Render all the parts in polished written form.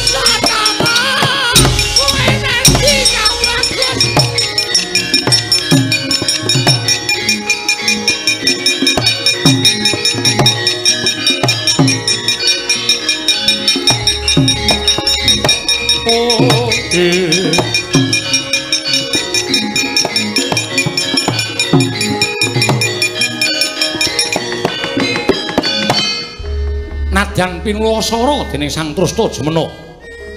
Satama, kowe nanti kau bagus. Oh, Nadyan pinulasara dening Sang Trusta Jumena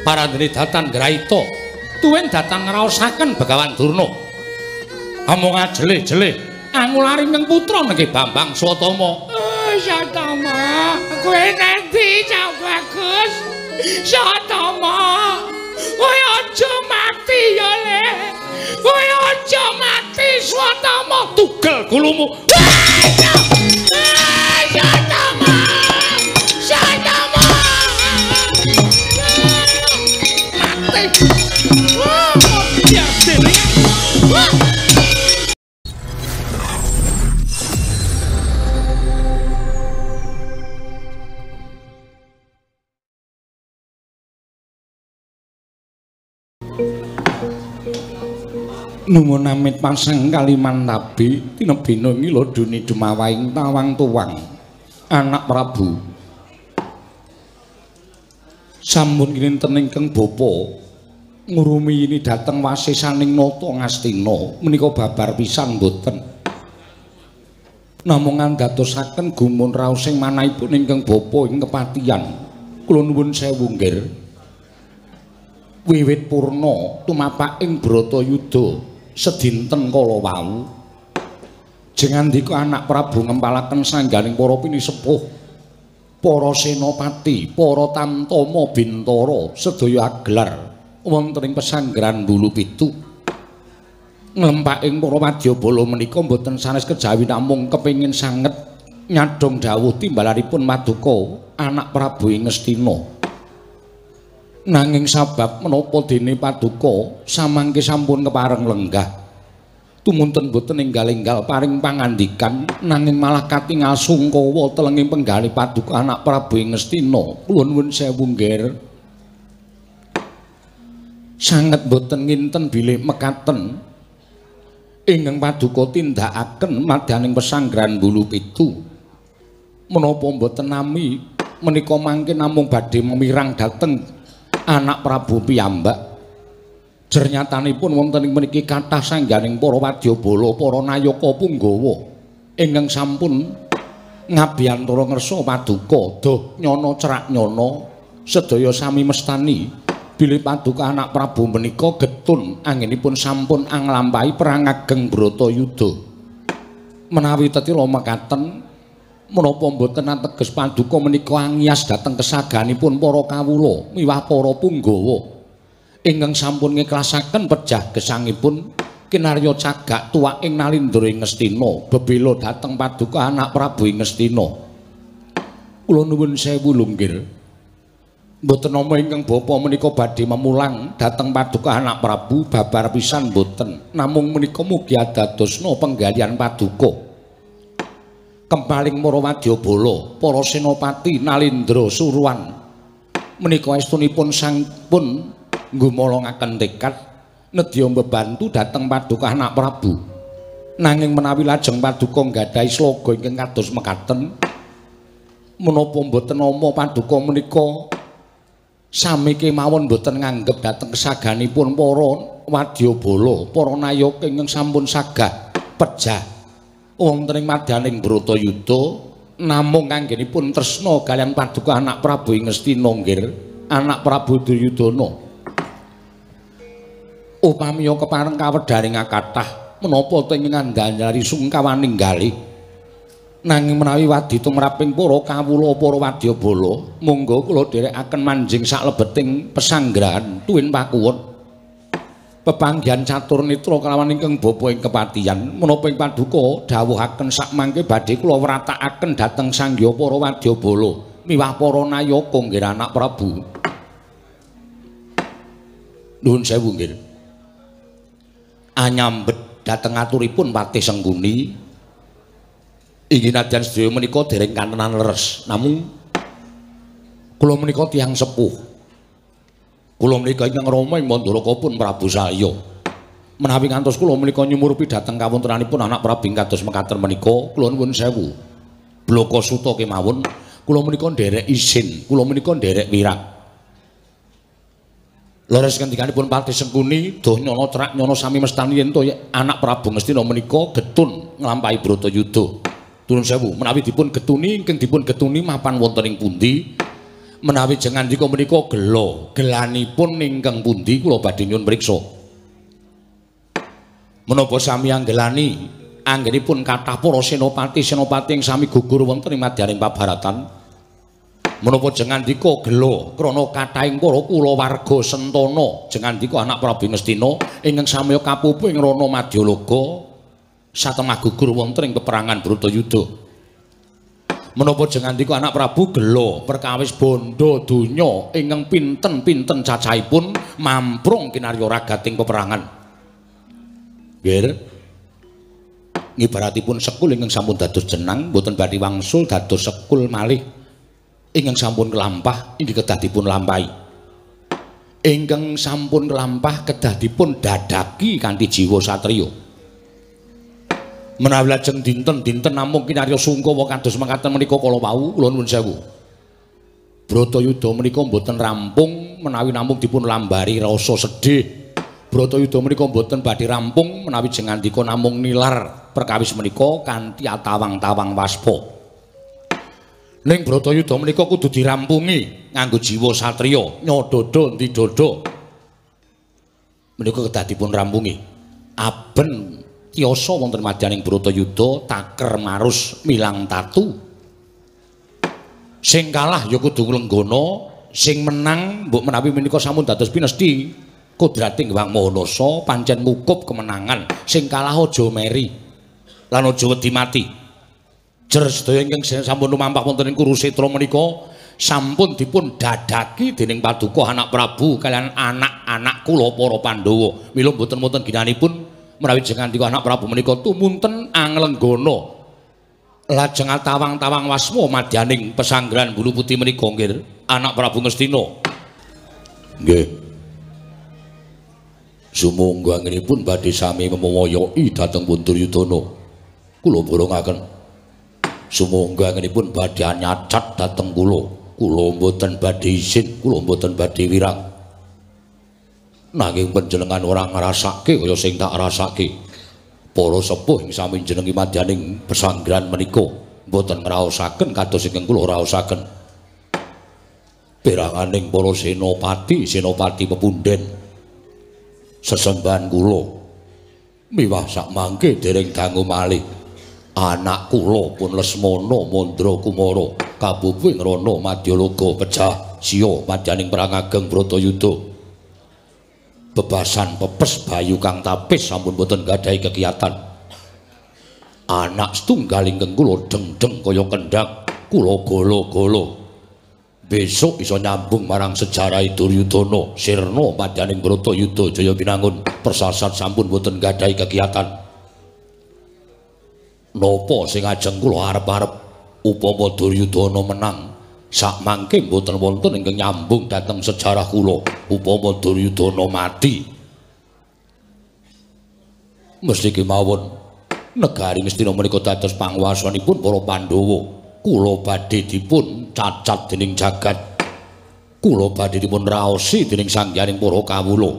parandene datan ngraita tuwin datan ngraosaken Begawan Durna. Amung ajelih-jelih angulari ingkang putra nggih Bambang Swatama. Oh, Satama, kowe nanti cah bagus. Satama, kowe aja mati ya le. Kowe aja mati Swatama, tugel gulumu. Satama. Satama. Mati. Wah, biar dene. Wah. Nuwun amit pasang Kalimantabi tinebina ngilodoni dumawaing tawang tuwang anak Prabu. Sampun kinten ingkang bapa ngurumiyini dhateng wasesaning nata Ngastina menika babar pisan mboten. Namung andadosaken gumun raosing manahipun ingkang bapa ing kepatihan. Kula nuwun sewu nggih. Wiwit purna tumapaking Bratayuda sedinten kala wau. Jengandika anak Prabu ngempalaken sangganing para pinisepuh, para senopati, para tamtama bintara sedaya agelar wonten ing pesanggeran Bulu Pitu. Nglempaking para wadyabala menika mboten sanes kejawi namung kepengin sanget nyadhong dawuh timbalanipun paduka anak Prabu ing Ngastina. Nanging sabab menapa dene paduka samangke sampun kepareng lenggah tumunten boten enggal-enggal paring pangandikan nanging malah katingal sungkawa telenging penggalih paduka anak Prabu ing Ngastina. Kula nuwun sewu nggih. Sanget boten nginten bilih mekaten ingkang paduka tindakaken madyaning pesanggeran Bulu Pitu. Menapa boten nami menika mangke namung badhe memirang dhateng anak Prabu piyambak. Jernyatanipun wonten ing mriki kathah sangganing para wadyabala, para nayaka punggawa ingkang sampun ngabiyantara ngersa paduka doh nyana cerak nyana sedaya sami mestani bilih paduka anak Prabu menika getun anggenipun sampun anglampahi perang ageng Bratayuda. Menawi tetila mekaten menapa mboten ateges paduka menika angias dhateng kesaganipun para kawula miwah para punggawa ingkang sampun ngiklasaken pejah gesangipun kinarya cagak tuwak ing Nalindra ing Ngastina bebela dhateng paduka anak Prabu ing Ngastina. Kula nuwun sewu lho nggih. Mboten nama ingkang bapa menika badhe memulang dhateng paduka anak Prabu babar pisan mboten, namung menika mugi adadosna penggalihan paduka. Kempaling para wadyabala, para senopati Nalindra Suruwan menika estunipun sampun nggumolongaken tekad nedya mbebantu dhateng paduka anak Prabu. Nanging menawi lajeng paduka nggadahi sloga ingkang kados mekaten, menapa mboten nama paduka menika sami kemawon mboten nganggep dhateng kesaganipun para wadyabala, para nayaka ingkang sampun sagah pejah wonten ing madyaning Bratayuda namung anggenipun tresna kaliyan paduka anak Prabu ing Ngastina nggih, anak Prabu Duryudana. Upamiya kepareng kawedharing kathah menapa teng ngandhari sungkawaning galih. Nanging menawi wadi tumraping para kawula para wadyabala, monggo kula dherekaken manjing saklebeting pesanggrahan tuwin pakuwun. Pepanggihan catur nitra kalawan ingkang bapa ing kepatihan menapa ing paduka dawuhaken sakmangke badhe kula wratakaken dhateng sangya para wadyabala miwah para nayaka nggih anak Prabu. Nuwun sewu nggih. Anyambet dhateng aturipun Patih Sengkuni Inggih nadyan sedaya menika dereng kantenan leres, namung kula menika tiyang sepuh. Kula menika ingkang rama ing Mandaraka pun Prabu Salya. Menawi ngantos kula menika nyumurupi dhateng kawontenanipun anak Prabu ing kados mekaten menika, kula nuwun sewu. Blaka suta kemawon, kula menika nderek isin, kula menika nderek wirang. Leres ngendikanipun Patih Sengkuni, doh nyono cerak nyono sami mestani yen to anak Prabu Ngastina menika getun nglampahi Bratayuda. Nuwun sewu, menawi dipun getuni ingkang dipun getuni mapan wonten ing pundi? Menawi jengandika menika gela, gelanipun ingkang pundi kula badhe nyuwun priksa. Menapa sami anggelani anggenipun kathah para senopati-senopati ing sami gugur wonten ing madyaning pabaratan? Menapa jengandika gela krana kathahing para kulawarga sentana jengandika anak Prabu Ngastina ingkang samiya kapupu ing rana Madyalaga satemah gugur wonten ing peperangan Bratayuda? Menapa jengandika anak Prabu gela perkawis bondo donya ingkang pinten-pinten cacahipun mamprung kinarya ragating peperangan? Nggih. Ngibaratipun sekul ingkang sampun dados jenang mboten badhe wangsul dados sekul malih. Ingkang sampun kelampah inggih kedah dipun lampahi. Ingkang sampun kelampah kedah dipun dadaki kanthi jiwa satriya. Menawi lajeng dinten-dinten namung kinarya sungkawa kados mekaten menika kala wau, kula nuwun sewu. Bratayuda menika mboten rampung menawi namung dipun lambari rasa sedih. Bratayuda menika mboten badhe rampung menawi jengandika namung nilar perkawis menika kanthi atawang-tawang waspa. Ning Bratayuda menika kudu dirampungi nganggo jiwa satriya, nyododo ndi dodo. Menika kedah dipun rampungi. Aben tiyasa wonten madyaning Bratayuda taker marus milang tatu. Sing kalah ya kudu nglenggana, sing menang mbok menawi menika sampun dados pinesti kodrating Hyang Maha Nasa pancen ngukup kemenangan. Sing kalah aja meri lan aja wedi mati. Jer sedaya ingkang sampun lumampah wonten ing Kurusetra menika sampun dipun dadaki dening paduka anak Prabu kaliyan anak-anak kula para Pandhawa. Mila mboten wonten ginanipun menawi jengandika anak Prabu menika tumunten anglenggana lajeng atawang-tawang wasma madyaning pesanggrahan Bulu Putih menika nggih anak Prabu Ngastina. Nggih. Sumangga anggenipun badhe sami memoyoki dhateng pun Duryudana. Kula borongaken. Sumangga anggenipun badhe nyacat dhateng kula. Kula mboten badhe isin, kula mboten badhe wirang. Nanging panjenengan ora ngrasake kaya sing tak rasake. Para sepuh ing sami jenengi madyaning pesanggrahan menika mboten ngraosaken kados ingkang kula raosaken. Peranganing para senopati, senopati pepundhen sesembahan kula miwah sakmangke dereng dangu malih. Anak kula pun Lesmana Mandra Kumara kapupu ing rana Madyalaga pejah siya madyaning perang ageng Bratayuda. Bebasan pepes bayu kang tapis sampun boten gadhahi kegiatan. Anak setunggal ingkang kula dengdeng kaya kendhang, kula golo-golo. Besok iso nyambung marang sejarah Duryudana sirna madyaning Bratayuda Jaya Binangun persasat sampun boten gadhahi kegiatan. Napa sing ajeng kula arep-arep upama Duryudana menang sakmangke mboten wonten ingkang nyambung dhateng sejarah kula upama Duryudana mati. Mesti kemawon negari Ngastina menika dados panguwasanipun para Pandhawa. Kula badhe dipun cacat dening jagat. Kula badhe dipun raosi dening sanghyang para kawula.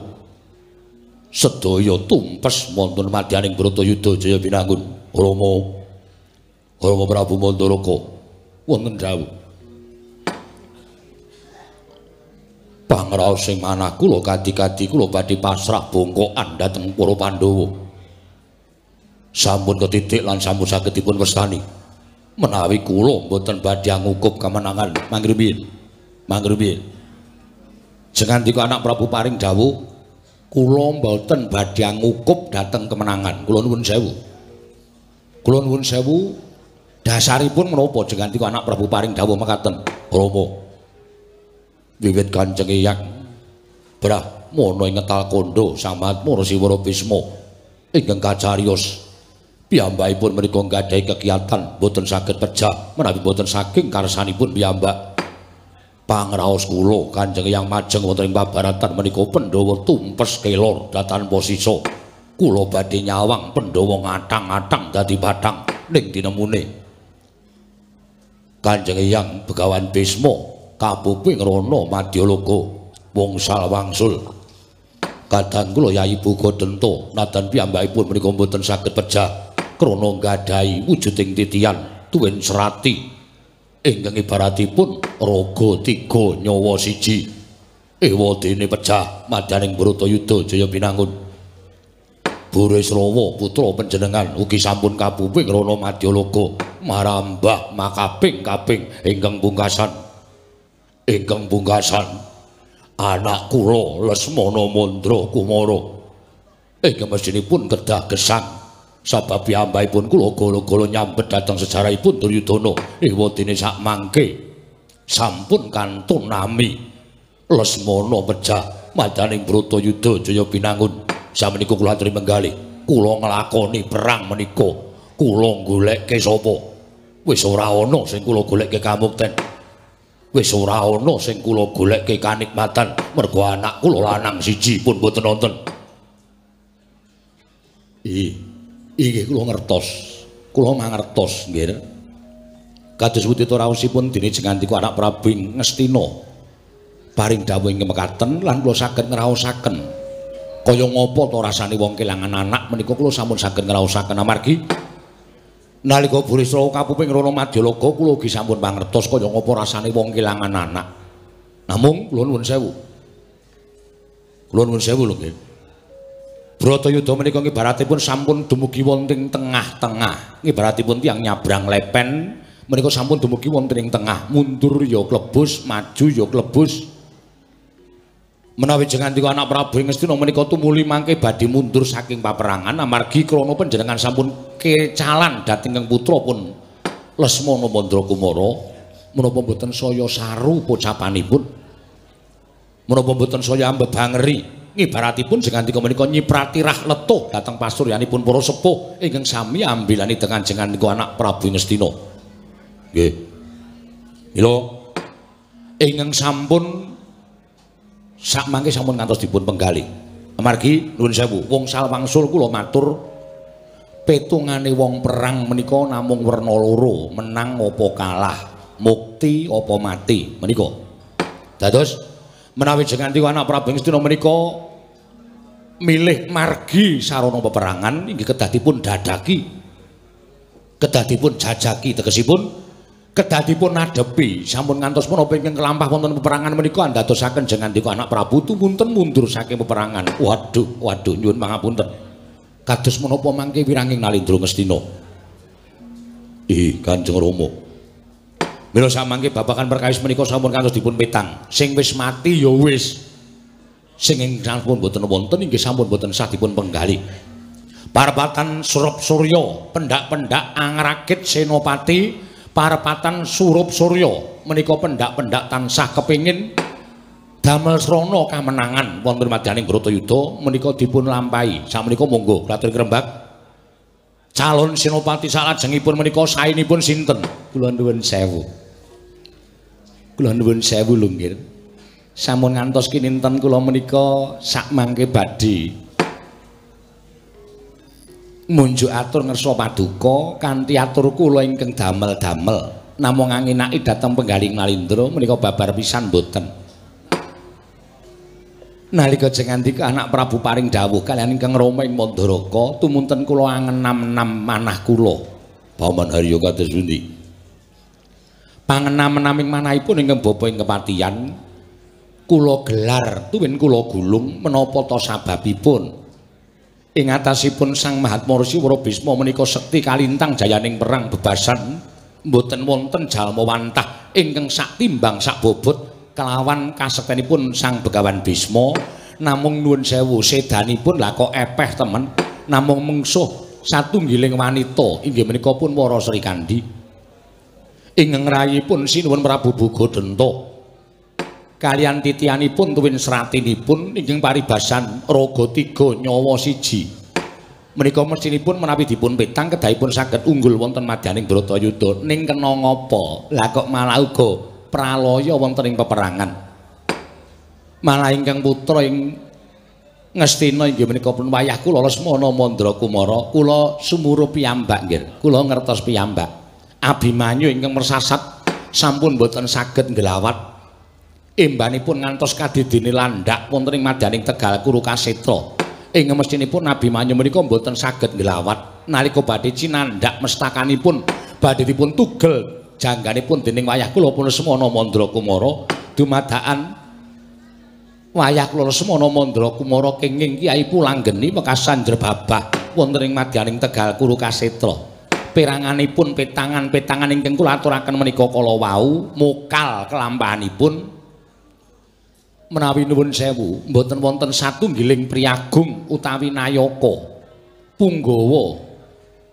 Sedaya tumpes wonten madyaning Bratayuda Jaya Binangun. Rama Rama Prabu Mandaraka wonten dawuh. Pangraos sing manah kula kadi-kadi kula badhe pasrah bongkokan dhateng para Pandhawa. Sampun ketitik lan sampun saged dipun wastani. Menawi kula mboten badhe ngukup kemenangan mangrumiyin. Mangrumiyin. Jengandika anak Prabu paring dawuh kula mboten badhe ngukup dhateng kemenangan. Kula nuwun sewu. Kula nuwun sewu dasaripun menapa jengandika anak Prabu paring dawuh mekaten? Rama wiwit Kanjeng Eyang Brahmana ing ngetal kandha Sang Mahatma Resi Wara Bisma ingkang kacariyos Piyambakipun menika nggadahi kegiatan boten saged pejah menawi boten saking karsanipun piyambak. Pangraos kula Kanjeng Hyang majeng wonten ing pabaratan menika Pandhawa tumpes kelor datan sisa. Kula badhe nyawang Pandhawa ngathang-athang dadi bathang ning tinemune. Kanjeng Hyang Begawan Bisma kapuping rana Madyaloka wongsal wangsul. Kadang kula Yayi Bugadenta nadan piyambakipun menika mboten saged pejah krana nggadahi wujuding titian tuwin serati ingkang ibaratipun raga tiga nyawa siji. Ewadene pejah madyaning Bratayuda jaya binangun. Burisrawa putra panjenengan ugi sampun kapuping rana Madyaloka marambah makaping-kaping ingkang pungkasan. Ingkang pungkasan anak kula Lesmana Mandra Kumara ingkang mestinipun kedah gesang sabab piyambakipun kula gala-gala nyambet dhateng sejarahipun Duryudana. Ewadene sakmangke sampun kantun nami Lesmana pejah madyaning Bratayuda jaya binangun. Samenika kula aturi menggalih, kula nglakoni perang menika kula golekke sapa? Wis ora ana sing kula golekke kamukten, wis ora ana sing kula golekke kanikmatan, mergo anak kula lanang siji pun boten wonten. Inggih kula ngertos, kula mangertos nggih. Kados pundi to raosipun dene jengantika anak Prabu Ngastina paring dawuh ing mekaten lan kula saged ngraosaken kaya ngapa to rasane wong kelangan anak menika kula sampun saged ngraosaken amargi nalika Burisrawa kapuping rana Madyaloka kula ugi sampun mangertos kaya ngapa rasane wong kelangan anak. Namung kula nuwun sewu. Kula nuwun sewu lho nggih. Bratayuda menika ngibaratipun sampun dumugi wonten ing tengah-tengah. Ngibaratipun tiyang nyabrang lepen menika sampun dumugi wonten ing tengah, mundur ya klebus, maju ya klebus. Menawi jengantika anak Prabu Ngastina menika tumuli mangke badhe mundur saking paperangan amargi krana panjenengan sampun kecalan dhateng ingkang putra pun Lesmana Mandra Kumara, menapa mboten saya saru pocapanipun, menapa mboten saya ambebangeri. Ngibaratipun jengantika menika nyiprati rah letuh dhateng pasuryanipun para sepuh ingkang sami ambilani dengan jengantika anak Prabu Ngastina. Nggih. Mila ingkang sampun sakmangke sampun ngantos dipun penggalih. Amargi nuwun sewu, wongsal wangsul kula matur petungane wong perang menika namung werna loro, menang apa kalah, mukti apa mati menika. Dados menawi jengantika anak Prabu Ngastina menika milih margi sarana peperangan inggih kedah dipun dadaki, kedah dipun jajaki, tegesipun kedah dipun adhepi. Sampun ngantos menapa ingkang kelampah wonten peperangan menika andadosaken jengantika anak Prabu tumunten mundur saking peperangan. Waduh, waduh, nyuwun pangapunten. Kados menapa mangke wiranging Nalindra Ngastina? Kanjeng Rama. Mila samangke babagan perkawis menika sampun kantos dipun petang. Sing wis mati ya wis. Sing ingkang sampun boten wonten inggih sampun boten sah dipun penggalih. Parepatan Surup Surya, pendak-pendak angrakit senopati, parepatan Surup Surya menika pendak-pendak tansah kepingin damel srana kamenangan wonten madyaning Bratayuda menika dipun lampahi. Sakmenika monggo katur ngrembak. Calon senopati salajengipun menika saenipun sinten? Kula nuwun sewu. Kula nuwun sewu lho nggih. Sampun ngantos kininten kula menika sakmangke badhe munjuk atur ngersa paduka kanthi atur kula ingkang damel-damel namung anginaki dhateng penggaling Nalindra menika babar pisan mboten. Nalika jengandika anak Prabu paring dawuh kaliyan ingkang Rama ing Mandaraka tumunten kula angenam-enam manah kula. Paman Haryo kados pundi? Pangenam-enaming manahipun ingkang bapa ing kepatihan kula gelar tuwin kula gulung menapa ta sababipun? Ing atasipun Sang Mahatma Rsi Wara Bisma menika sekti kalintang jayaning perang bebasan mboten wonten jalma wantah ingkang sak timbang sak bobot kelawan kasektenipun Sang Begawan Bisma. Namung nuwun sewu sedanipun lah kok epeh temen, namung mungsuh satunggiling wanita inggih menika pun Wara Srikandhi. Ingkang rayipun sinuwun Prabu Bugadenta kaliyan titianipun tuwin sratinipun ingkang paribasan raga tiga nyawa siji. Menika mestinipun menawi dipun petang kedahipun saged unggul wonten madyaning Bratayuda. Ning kena ngapa? Lah kok malah uga pralaya wonten ing peperangan. Malah ingkang putra ing Ngastina inggih menika pun wayah kula Lesmana Mandra Kumara, kula sumurup piyambak nggih. Kula ngertos piyambak. Abimanyu ingkang mersasat sampun boten saged ngglawat. Embanipun ngantos kadidine landhak wonten ing madyaning Tegal Kurukasetra. Ing mestinipun Abimanyu menika mboten saged nglawat nalika badhe cinandhak mestakanipun badhe dipun tugel jangganipun dening wayah kula pun Lesmana Mandra Kumara dumadakan wayah kula Lesmana Mandra Kumara kenging Kyai Pulanggeni wekasan jrebabah wonten ing madyaning Tegal Kurukasetra. Peranganipun petangan-petangan ingkang kula aturaken menika kala wau mokal kelampahanipun menawi nuwun sewu mboten wonten satunggiling priyagung utawi nayaka punggawa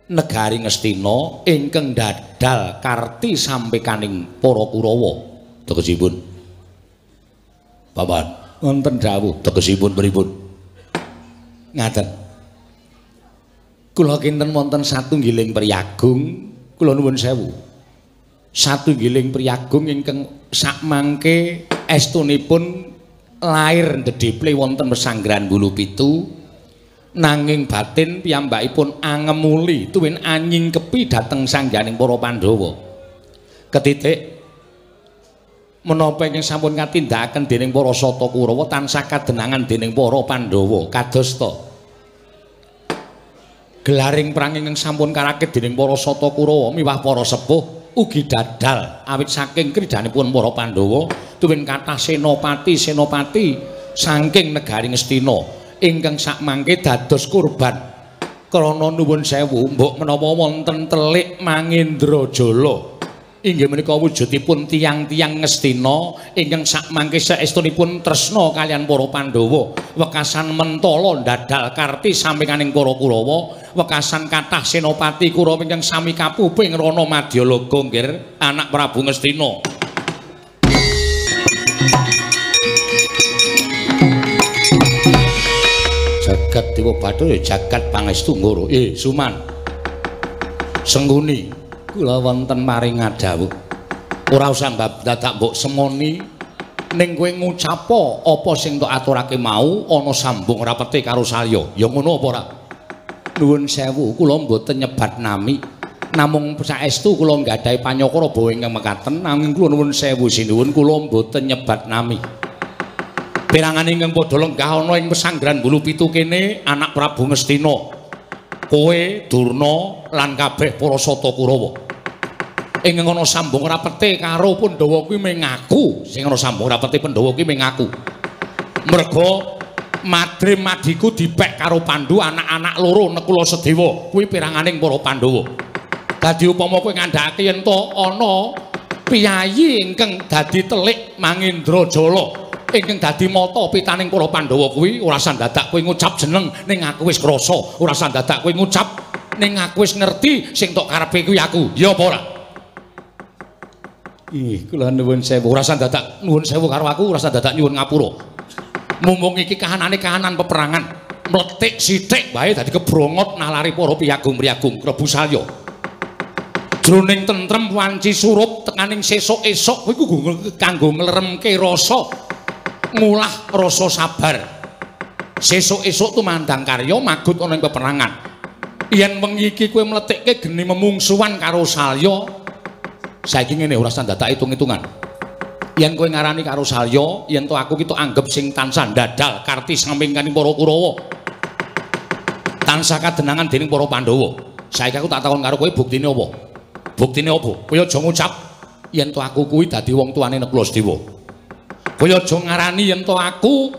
negari Ngastina ingkang dadal karti sampekaning para Kurawa. Tegesipun Bapak wonten dawuh tegesipun pripun? Ngaten. Kula kinten wonten satunggiling priyagung, kula nuwun sewu. Satunggiling priyagung ingkang sakmangke estunipun lair ndedheple wonten pesanggrahan Bulupitu, nanging batin piyambakipun angemuli tuwin anyingkepi dhateng sangganing para Pandhawa. Ketitik menapa ingkang sampun katindakaken dening para Sata Kurawa tansah kadenangan dening para Pandhawa kadosta gelaring perang ingkang sampun karakit dening para Sata Kurawa miwah para sepuh ugi dadal awit saking kridanipun para Pandhawa tuwin kathah senopati-senopati saking negari Ngastina ingkang sakmangke dados kurban krana nuwun sewu mbok menawa wonten telik Mangendrajala inggih menika wujudipun tiyang-tiyang Ngastina ingkang sakmangke saestunipun tresna kaliyan para Pandhawa wekasan mentala ndadal karti sampinganing para Kurawa wekasan kathah senopati Kurawa ingkang sami kapuping rana Madyalaga nggih anak Prabu Ngastina. Jagat Dewa Bathara jagat pangestu ngoro. Suman. Sengguni kula wonten maring ngadhawuh. Ora usah dadak mbok semoni ning kowe ngucapa apa sing tok aturake mau ana sambung rapete karo Salya. Ya ngono apa ora? Nuwun sewu kula mboten nyebat nami. Namung saestu kula nggadahi panyakara bawa ingkang mekaten nanging kula nuwun sewu sinuwun kula mboten nyebat nami. Perangan ingkang padha lenggah ana ing pesanggrahan Bulupitu kene anak Prabu Ngastina. Kowe Durna lan kabeh para Sata Kurawa. Ingkang ana sambung rapete karo Pandhawa kuwi mung aku, sing ana sambung rapete Pandhawa kuwi mung aku. Merga madre madiku dipek karo Pandu anak-anak loro Nekula Sedewa kuwi peranganing para Pandhawa. Dadi upama kowe ngandhakake yen to ana piyayi ingkang dadi telik Mangendrajala ingkang dadi mata pitaning para Pandhawa kuwi ora usah dadak kowe ngucap jeneng ning aku wis krasa, ora usah dadak kowe ngucap ning aku wis ngerti sing tok karepe kuwi aku. Ya apa ora? Ih, kula nuwun sewu, ora usah dadak nuwun sewu karo aku, ora usah dadak nyuwun ngapura. Mumpung iki kahanane kahanan peperangan, mletik sithik wae dadi kebrongot nalari para piyagung-piyagung Prabu Salya. Jroning tentrem wanci surup tekaning sesuk esuk kuwi kanggo ngleremke rasa ngulah rasa sabar. Sesuk esuk tumandang karya magut ana ing peperangan. Yen wengi iki kowe mletikke geni memungsuhan karo Salya, saiki ngene ora usah dadak hitung-hitungan. Yen kowe ngarani karo Salya, yen to aku ki tok anggep sing tansah ndadal karti sampingkaning para Kurawa. Tansah kadenangan dening para Pandhawa. Saiki aku tak takon karo kowe buktine apa? Buktine apa? Kowe aja ngucap yen to aku kuwi dadi wong tuane Nekula Sedewa. Kowe aja ngarani yen to aku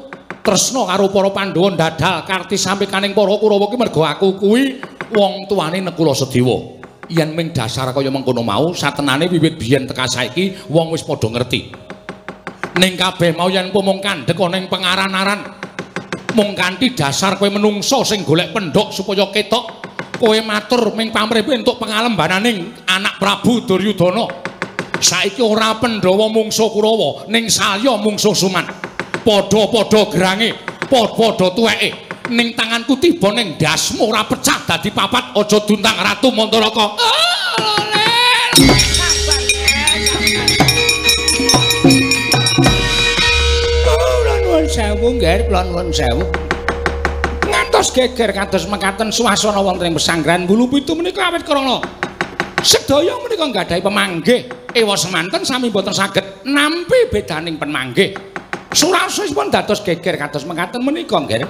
tresna karo para Pandhawa ndadal karti sampekaning para Kurawa ki mergo aku kuwi wong tuane Nekula Sedewa. Yen ming dasar kaya mengkono mau, satenane wiwit biyen teka saiki wong wis padha ngerti. Ning kabeh mau yen mung kandhek ana ing pengaran-aran, mung kanthi dasar kowe menungso sing golek pendhok supaya ketok, kowe matur ming pamrih entuk pengalembananing anak Prabu Duryudana. Saiki ora Pandhawa mungsuh Kurawa, ning Salya mungsuh Suman. Padha-padha gerange, padha tuweke. Ning tanganku tiba ning ndasmu ora pecah dadi papat aja duntang Ratu Mandaraka. Sabar Kula nuwun sewu nggih, kula nuwun sewu. Ngantos geger kados mekaten swasana wonten ing pesanggrahan Bulu Pitu menika awit krana sedaya menika nggadahi pemanggih ewa semanten sami boten saged nampi bedaning pemanggih. Surasipun dados geger kados mekaten menika nggih.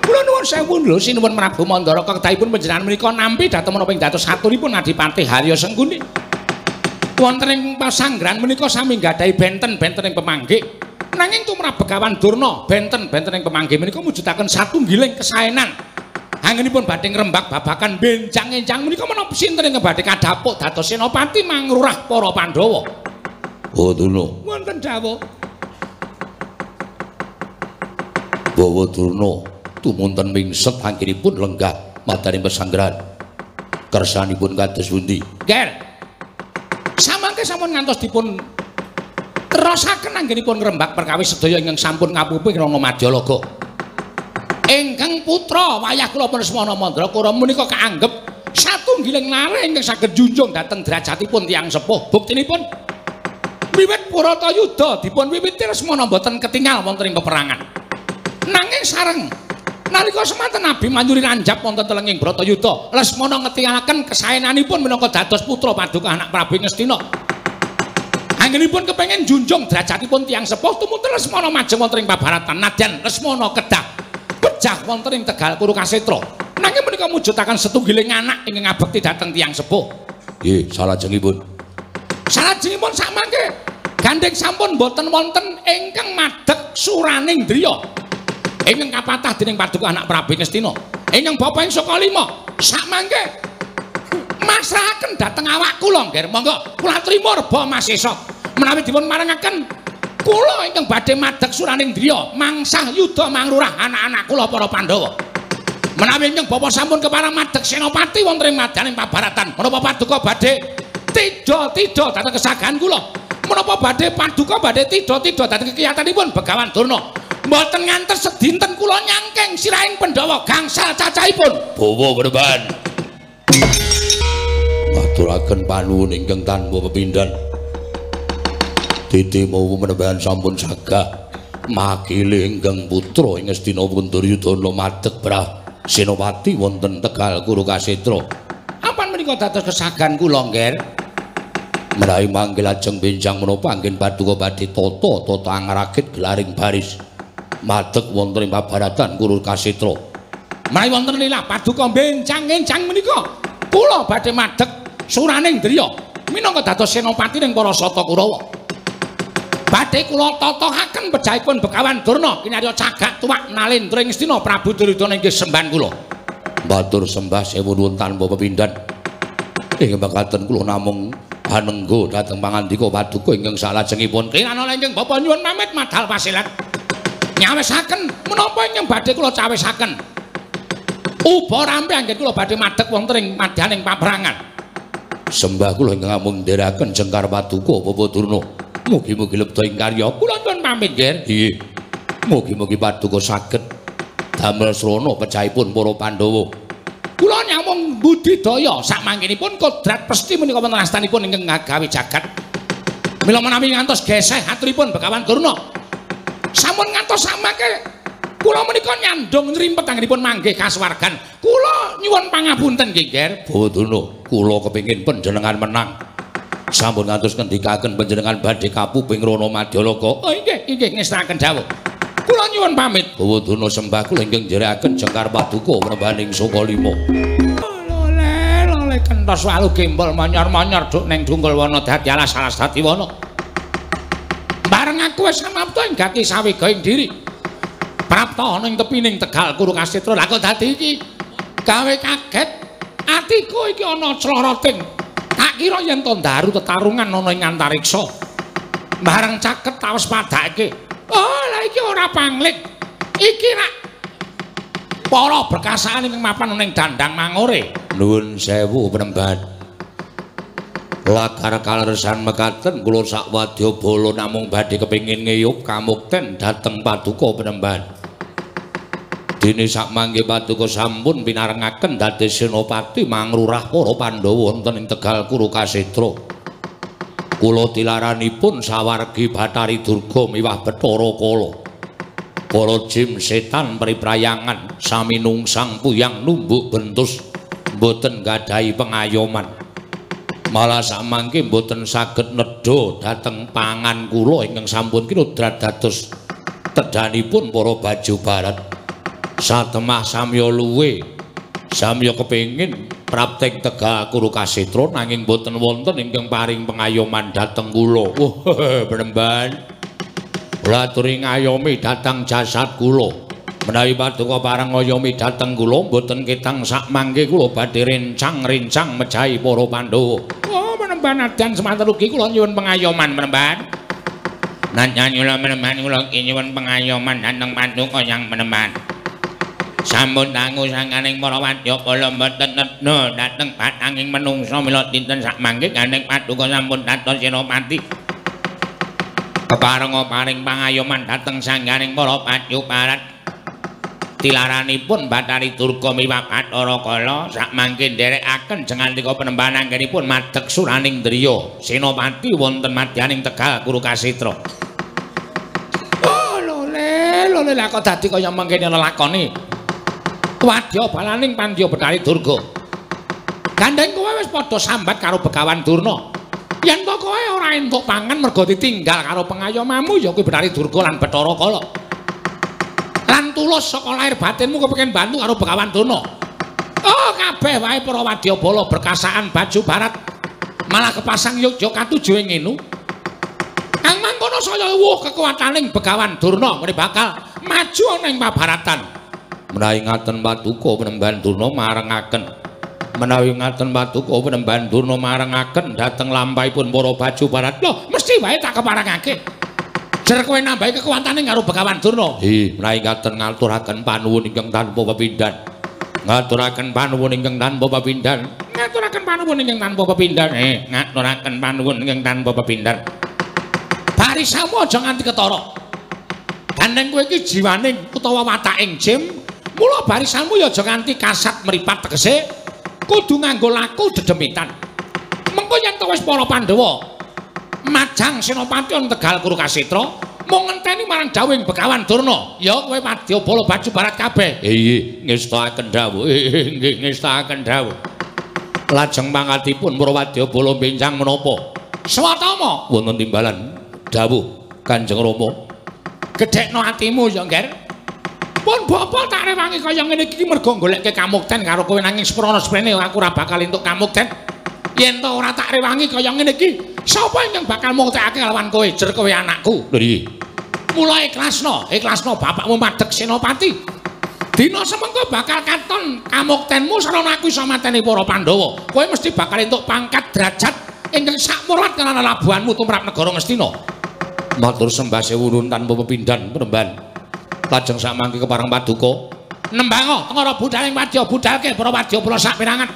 Kula nuwun sewu lho sinuwun Prabu Mandaraka kedahipun panjenengan menika nampi dhateng menapa ing dados aturipun Adipati Harya Sengkuni. Wonten ing pesanggrahan menika sami nggadahi benten-benten ing pemanggih. Nanging tumrap Begawan Durna benten-benten ing pemanggih menika mujudaken satunggiling kesaenan. Anggenipun badhe ngrembak babakan benjang-enjang menika menapa sinten ingkang badhe kadhapuk dados senopati mangrurah para Pandhawa. Oh Durna. Wonten dawuh. Bawa Durna tumunten mingset anggenipun lenggah madhaning pesanggrahan. Kersanipun kados pundi? Ger. Samangke sampun ngantos dipun terosaken anggenipun ngrembak perkawis sedaya ingkang sampun ngapupi Rana Madyalaga. Ingkang putra wayah kula Lesmana Mandrakara menika kaanggep satunggiling lare ingkang saged junjung dhateng derajatipun tiyang sepuh. Buktinipun wiwit Bharatayuda dipun wiwiti Lesmana mboten ketingal wonten ing peperangan. Nanging sareng nalika semanten Abimanyu rinanjap wonten telenging Bharatayuda, Lesmana ngetingalaken kesaenanipun minangka dados putra paduka anak Prabu Ngastina. Anggenipun kepengin junjung derajatipun tiyang sepuh tumutu Lesmana majeng wonten ing pabaratan nadyan Lesmana kedah pejah wonten ing Tegal Kurukasetra. Nanging menika mujudaken setunggiling anak ingkang ngabekti dhateng tiyang sepuh. Nggih, salajengipun. Salajengipun samangke gandheng sampun boten wonten ingkang madheg suraning driya. Ingkang kapatah dening paduka anak Prabu Ngastina. Ingkang bapa ing Saka Lima samangke masrahaken dhateng awak kula nggih. Monggo kula trima reba Masesa. Menawi dipun marengaken kula ingkang badhe madheg suraning driya mangsah yuda mangrurah anak-anak kula para Pandhawa. Menawi ingkang bapa sampun kepareng madheg senopati wonten ing madyaning pabaratan, menapa paduka badhe tidha-tidha dhateng kesagahan kula? Menapa badhe paduka badhe tidha-tidha dhateng kekiyatanipun Begawan Durna? Mboten ngantos sedinten kula nyangking sirahing Pandhawa gangsal cacahipun. Bawa perban. Aturaken panuwun ingkang tanpa pepindhan. Titi mawa menembahan sampun sagah makile ingkang putra ing Ngastina Duryudana madheg brah senopati wonten Tegal Kurukasetra. Apan menika dados kesagahan kula, Ngger? Menawi mangke lajeng benjang menapa anggen paduka badhe tata tata angragit gelaring baris madheg wonten ing pabaratan Kurukasetra. Menawi wonten lilah paduka benjang-enjang menika kula badhe madheg suraning driya minangka dados senopati ning para Sata Kurawa. Badhe kula tatahaken pejahipun Begawan Durna kinarya cagak tuwak nalendra ing Ngastina Prabu Duryudana inggih sembahan kula. Matur sembah sewu nuwun tanpa pepindhan. Ing mekaten kula namung anengga dhateng pangandika paduka ingkang salajengipun. Kirana ingkang bapa nyuwun pamit madal pasilat. Nyawisaken menapa ingkang badhe kula cawisaken. Uba rampe anggen kula badhe madheg wonten ing madyaning paperangan. Sembah kula ingkang amung ndherekaken jengkar paduka Bapak Durna. Mugi-mugi lebda ing karya. Kula nyuwun pamit, Nger. Nggih. Mugi-mugi paduka saged damel srana pejahipun para Pandhawa. Kula nyamung budidaya sakmangkinipun kodrat pesti menika wonten astanipun ingkang ngagawe jagat. Mila menawi ngantos geseh aturipun Begawan Durna. Sampun ngantos samangke kula menika nyandung nrimpet anggenipun manggih kasuwargan. Kula nyuwun pangapunten nggih, Nger. Bawa Durna, kula kepengin panjenengan menang. Sampun ngantos ngendikaken panjenengan badhe kapuping Rana Madyalaga. Oh inggih, inggih ngestakaken dawuh. Kula nyuwun pamit. Bawa Durna sembah kula ingkang njerekaken jengkar paduka mrembaning Saka Lima. Lole, lole kentos walu gembol monyor-monyor duk ning dungkul wana dadi alas-alas dadi wana. Bareng aku wis samapta ing gati sawega ing diri. Prapta ana ing tepining Tegal Kurukasetra. Lah kok dadi iki gawe kaget atiku iki ana cloroting. Tak kira yen to ndaru tetarungan ana ing antariksa. Bareng caket tawes padake. Oh, lah iki ora pangling. Iki rak para berkasaan ing mapan ana ing dandang mangore. Nuwun sewu penemban. Lakar kaleresan mekaten kula sakwadya bala namung badhe kepengin ngeyup kamukten dhateng paduka penemban. Dene sakmangke paduka sampun pinarengaken dados senopati mangrurah para Pandhawa wonten ing Tegal Kurukasetra. Kula tilaranipun sawargi Bathari Durga miwah Bathara Kala. Para jim setan priprayangan sami nungsang puyang numbuk bentus mboten gadhahi pengayoman. Malah sakmangke mboten saged nedha dhateng pangan kula ingkang sampun kinodrat dados tedhanipun para baju barat. Satemah samya luwe, samya kepengin prapting Tegal Kurukasetra nanging mboten wonten ingkang paring pengayoman dhateng kula. Wah, penemban. Kula aturi ngayomi dhateng jasad kula. Menawi paduka pareng ngayomi dhateng kula mboten ketang sakmangke kula badhe rencang-rencang mejahi para Pandhawa. Oh, penemban adan semanten ugi kula nyuwun pengayoman penemban. Nanya kula penemban kula nyuwun pengayoman dhateng paduka yang penemban. Sampun dangu sangkaning para wadyabala mboten nedha dhateng batanging menungsa mila dinten sakmangke gandeng paduka sampun dados senopati. Keparenga paring pangayoman dhateng sangganing para padyuparat. Tilaranipun Bathari Durga miwah Bathara Kala sakmangke nderekaken jengandika penemban anggenipun madeg suraning driya senopati wonten madyaning Tegal Kurukasetra. Oh lole lole lha kok dadi kaya mangkene lelakone. Wadya balaning pandya Bathari Durga. Gandeng kowe wis padha sambat karo Begawan Durna. Yen to kowe ora entuk pangan mergo ditinggal karo pengayomamu ya kuwi Bathari Durga lan Bathara Kala. Lan tulus saka lahir batinmu kepengin bantu karo Begawan Durna. Oh kabeh wae para wadyabala berkasaan baju barat malah kepasang yogya katuju ing ngenu. Kang mangkono saya wuh kekuataning Begawan Durna ngene bakal maju ana ing pabaratan. Menawi ngaten paduka penemban Durna marengaken. Menawi ngaten paduka penemban Durna marengaken dhateng lampahipun para baju barat. Lho, mesti wae tak keparengake. Jer kowe nambahi kekuatane karo Begawan Durna. Nggih, menawi ngaten ngaturaken panuwun ingkang tanpa pepindhan. Ngaturaken panuwun ingkang tanpa pepindhan. Ngaturaken panuwun ingkang tanpa pepindhan. Ngaturaken panuwun ingkang tanpa pepindhan. Barisamu aja nganti ketara. Gandeng kowe iki jiwaning utawa wataking jim. Mula barisanmu ya aja nganti kasat mripat tegese kudu nganggo laku dedemitan. Mengko yen to wis para Pandhawa majang senopati ana Tegal Kurukasetra mung ngenteni marang dawuhing Begawan Durna. Ya kowe wadyabala baju barat kabeh. Nggih, ngestakaken dawuh. Nggih, ngestakaken dawuh. Lajeng pangkatipun para wadyabala benjang menapa? Swatama wonten timbalan dawuh Kanjeng Rama. Gedhekno atimu ya, Ngger. Pun bapa tak rewangi kaya ngene iki mergo golekke kamukten karo kowe nanging seprana seprene aku ora bakal entuk kamukten. Yen to ora tak rewangi kaya ngene iki, sapa ingkang bakal muktekake kalawan kowe? Jer kowe anakku. Lho iki. Mula ikhlasno, ikhlasno bapakmu madeg senopati. Dina semengko bakal katon kamuktenmu sarana aku iso mateni para Pandhawa. Kowe mesti bakal entuk pangkat derajat ingkang sakmurat lan labuhanmu tumrap negara Ngastina. Matur sembah sewuwun tanpa pepindhan penemban. Lajeng samangke kepareng paduka nembango tengara budhaling wadya budhalke para wadyabala saperangan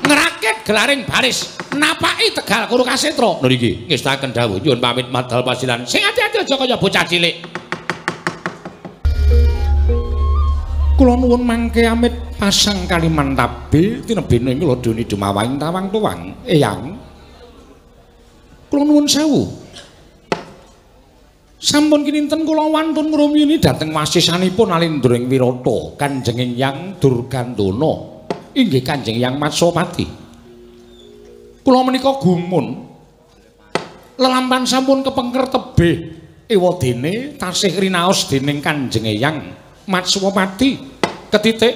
ngrakit gelaring baris napaki Tegal Kurukasetra. Lho iki ngestakaken dawuh nyuwun pamit madal pasilan. Sing ati-ati aja kaya bocah cilik. Kula nuwun mangke amit pasang Kalimantabe tinebene ing ladoni dumawahing tawang tuwang eyang. Kula nuwun sewu. Sampun kininten kula wantun ngrumiyini dhateng wasisanipun Alindra ing Wirata Kanjeng Hyang Durgandana inggih Kanjeng Hyang Matswapati. Kula menika gumun lelampan sampun kepengker tebih ewadene tasih rinaos dening Kanjeng Hyang Matswapati ketitik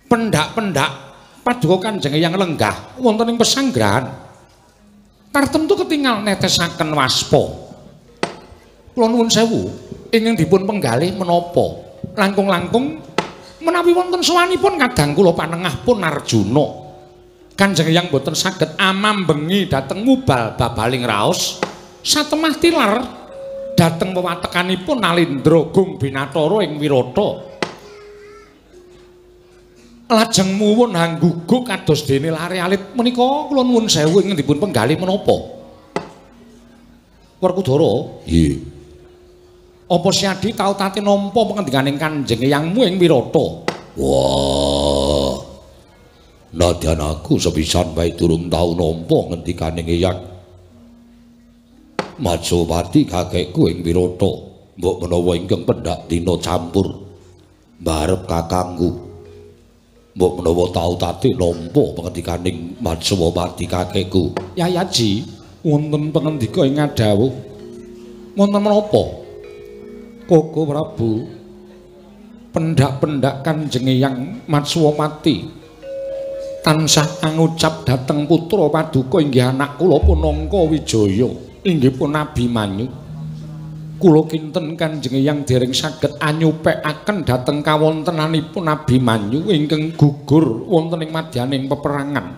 pendak-pendak paduka Kanjeng Hyang lenggah wonten ing pesanggrahan tartemtu ketingal netesaken waspa. Kula nuwun sewu ingkang dipun penggalih menapa langkung-langkung menawi wonten sowanipun kadang kula panengah pun Arjuna. Kanjeng Hyang boten saged amambengi dhateng mubal babaling raos satemah tilar dhateng wewatekanipun Nalindra Gung Binatara ing Wirata. Lajeng muwun hangguguk kados dene lare alit menika kula nuwun sewu ingkang dipun penggalih menapa? Werkudara, nggih. Apa Siadi tau tate nampa pengendikaning Kanjeng Eyangmu ing Wirata? Wah. Nadyan aku sepisan wae durung tau nampa ngendikaning Eyang. Matswapati kakekku ing Wirata, mbok menawa ingkang pendak dina campur mbarep kakangku. Mbok menawa tau tate nampa pengendikaning Matswapati kakekku. Yayaji, wonten pengendika ing ngadhawuh. Wonten menapa? Koko Prabu, pendak-pendak Kanjeng Eyang Matswapati tansah angucap dhateng putra paduka inggih anak kula Punangka Wijaya, inggih pun Abimanyu. Kula kinten Kanjeng Eyang dereng saged anyupekaken dhateng kawontenanipun Abimanyu ingkang gugur wonten ing madyaning peperangan.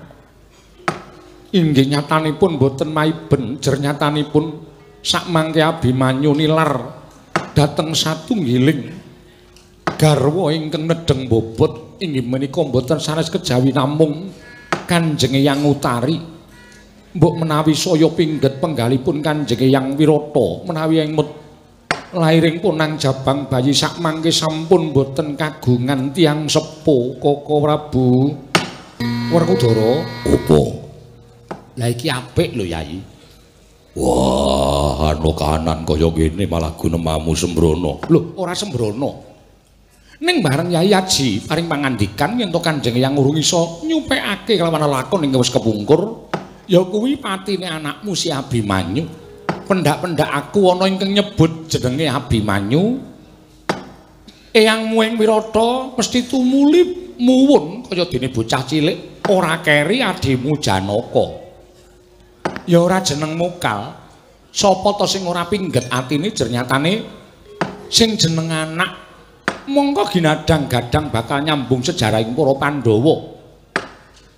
Inggih nyatanipun boten maiben, jer nyatanipun sakmangke Abimanyu nilar dhateng satunggiling garwa ingkang nedheng bobot inggih menika mboten sanes kejawi namung Kanjeng Eyang Utari. Mbok menawi saya pingget penggalipun Kanjeng Eyang Wirata menawi emut lairing punang jabang bayi sakmangke sampun mboten kagungan tiyang sepuh. Koko Prabu Werkudara, opo? Lah iki apik lho Yai. Wah, ana kahanan kaya ngene malah gunemamu sembrono. Lho, ora sembrono. Ning bareng Yai Aji paring pangandikan yen to Kanjeng Eyang urung iso nyupekake kelawan lakon ingkang wis kepungkur, ya kuwi patine anakmu si Abimanyu. Pendak-pendak aku ana ingkang nyebut jenenge Abimanyu. Eyangmu ing Wirata mesti tumuli muwun kaya dene bocah cilik ora keri adimu Janaka. Ya ora jeneng mokal. Sapa to sing ora pingget atine jer nyatane sing jeneng anak mongko ginadang-gadang bakal nyambung sejarahing para Pandhawa.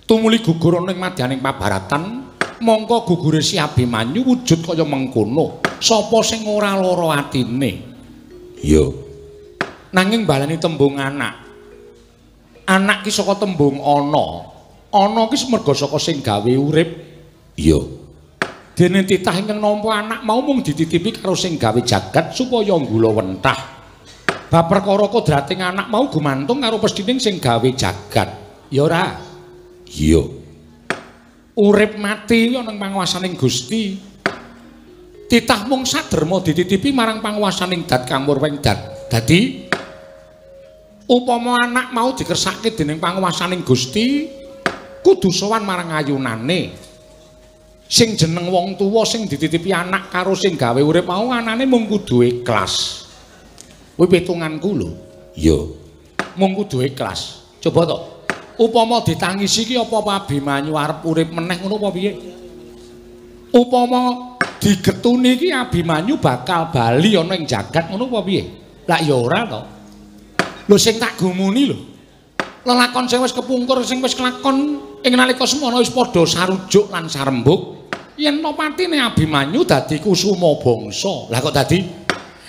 Tumuli gugur ana ing madyaning pabaratan, mongko gugure si Abimanyu wujud kaya mengkono. Sapa sing ora lara atine? Iya. Nanging baleni tembung anak. Anak ki saka tembung ana. Ana ki merga saka sing gawe urip. Iya. Dene titah ingkang nampa anak mau mung dititipi karo sing gawe jagat supaya nggula wentah. Bab perkara kodrating anak mau gumantung karo pesthining sing gawe jagat. Ya ora? Iya. Urip mati ana ing panguwasaning Gusti. Titah mung saderma dititipi marang panguwasaning dat kang murweng dat. Dadi upama anak mau dikersake dening panguwasaning Gusti, kudu sowan marang ayunane. Sing jeneng wong tuwa sing dititipi anak karo sing gawe urip mau anane mung kudu ikhlas. Kuwi pitunganku lho. Iya. Mung kudu ikhlas. Coba to. Upama ditangisi iki apa Abimanyu arep urip meneh ngono apa piye? Upama digetuni iki Abimanyu bakal bali ana ing jagat ngono apa piye? Lah ya ora to. Lho sing tak gumuni lho. Lelakon sing wis kepungkur sing wis kelakon ing nalika semono wis padha sarujuk lan sarembug. Yen to patine Abimanyu dadi kusuma bangsa. Lah kok dadi?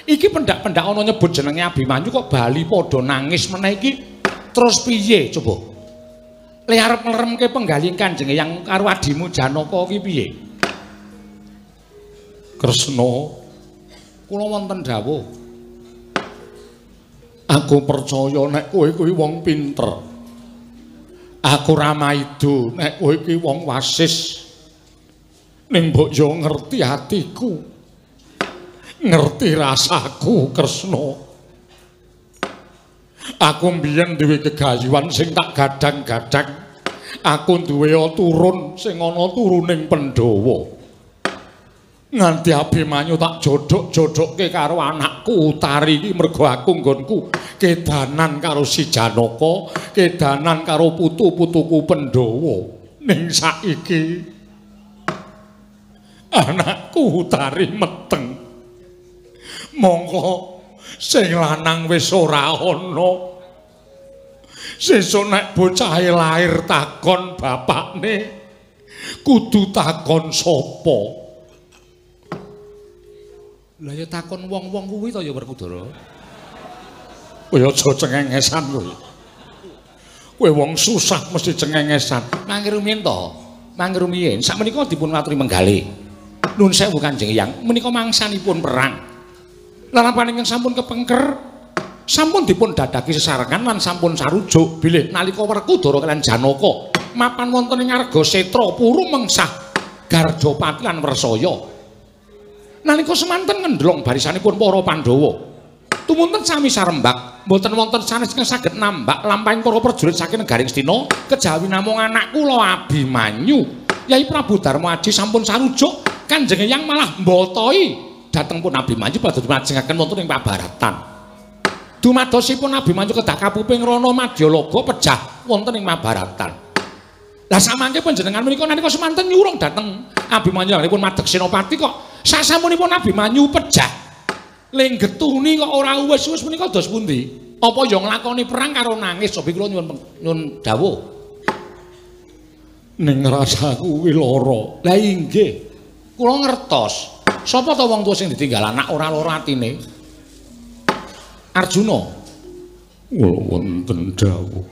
Iki pendak-pendak ana nyebut jenenge Abimanyu kok bali padha nangis meneh iki terus piye coba? Le arep ngleremke penggalih Kanjeng Eyang karo adimu Janaka iki piye? Kresna, kula wonten dawuh. Aku percaya nek kowe kuwi wong pinter. Aku ra maido nek kowe iki wong wasis. Ning mbok yo ngerti atiku. Ngerti rasaku, Kresna. Aku mbiyen duwe gegayuhan sing tak gadang-gadang. Aku duwe turun sing ana turuning Pandhawa. Nganti Abimanyu tak jodhok-jodhokke karo anakku Utari iki mergo aku nggonku kedanan karo si Janaka, kedanan karo putu-putuku Pandhawa. Ning saiki anakku Utari meteng. Mongko sing lanang wis ora ana. Sesuk nek bocahe lair takon bapakne, kudu takon sapa? Lah ya takon wong-wong kuwi to ya Werkudara. Kowe aja cengengesan kowe. Kowe wong susah mesti cengengesan. Mangke rumiyin to, mangke rumiyin sakmenika dipun aturi menggalih. Nun sewu Kanjeng Eyang, menika mangsanipun perang. Lalampahan ingkang sampun kepengker sampun dipun dadaki sesarengan lan sampun sarujuk bilih nalika Werkudara kaliyan Janaka mapan wonten ing Argasetra puru mengsah Garjapati lan Wrsaya. Nalika semanten ngendlong barisanipun para Pandhawa. Tumunten sami sarembak, mboten wonten sanes ingkang saged nambak lampahing para prajurit saking negaring Astina kejawi namung anak kula Abimanyu. Yai Prabu Darma Aji sampun sarujuk, Kanjeng Eyang malah mbotoi dhateng pun Abimanyu badhe majengaken wonten ing pabaratan. Dumadosipun Abimanyu kedah kapuping rana madyalaga pejah wonten ing Mabaratan. Lah samangke panjenengan menika nalika semanten nyurung dhateng Abimanyu anggenipun madeg senopati kok sasampunipun Abimanyu pejah lenggetuni kok ora uwes-uwes menika dos pundi? Apa ya nglakoni perang karo nangis? Sobi kula nyuwun dawuh. Ning rasaku kuwi lara. Lah inggih, kula ngertos. Sapa ta wong tuwa sing ditinggal anak ora lara atine? Arjuna. Kula wonten dawuh.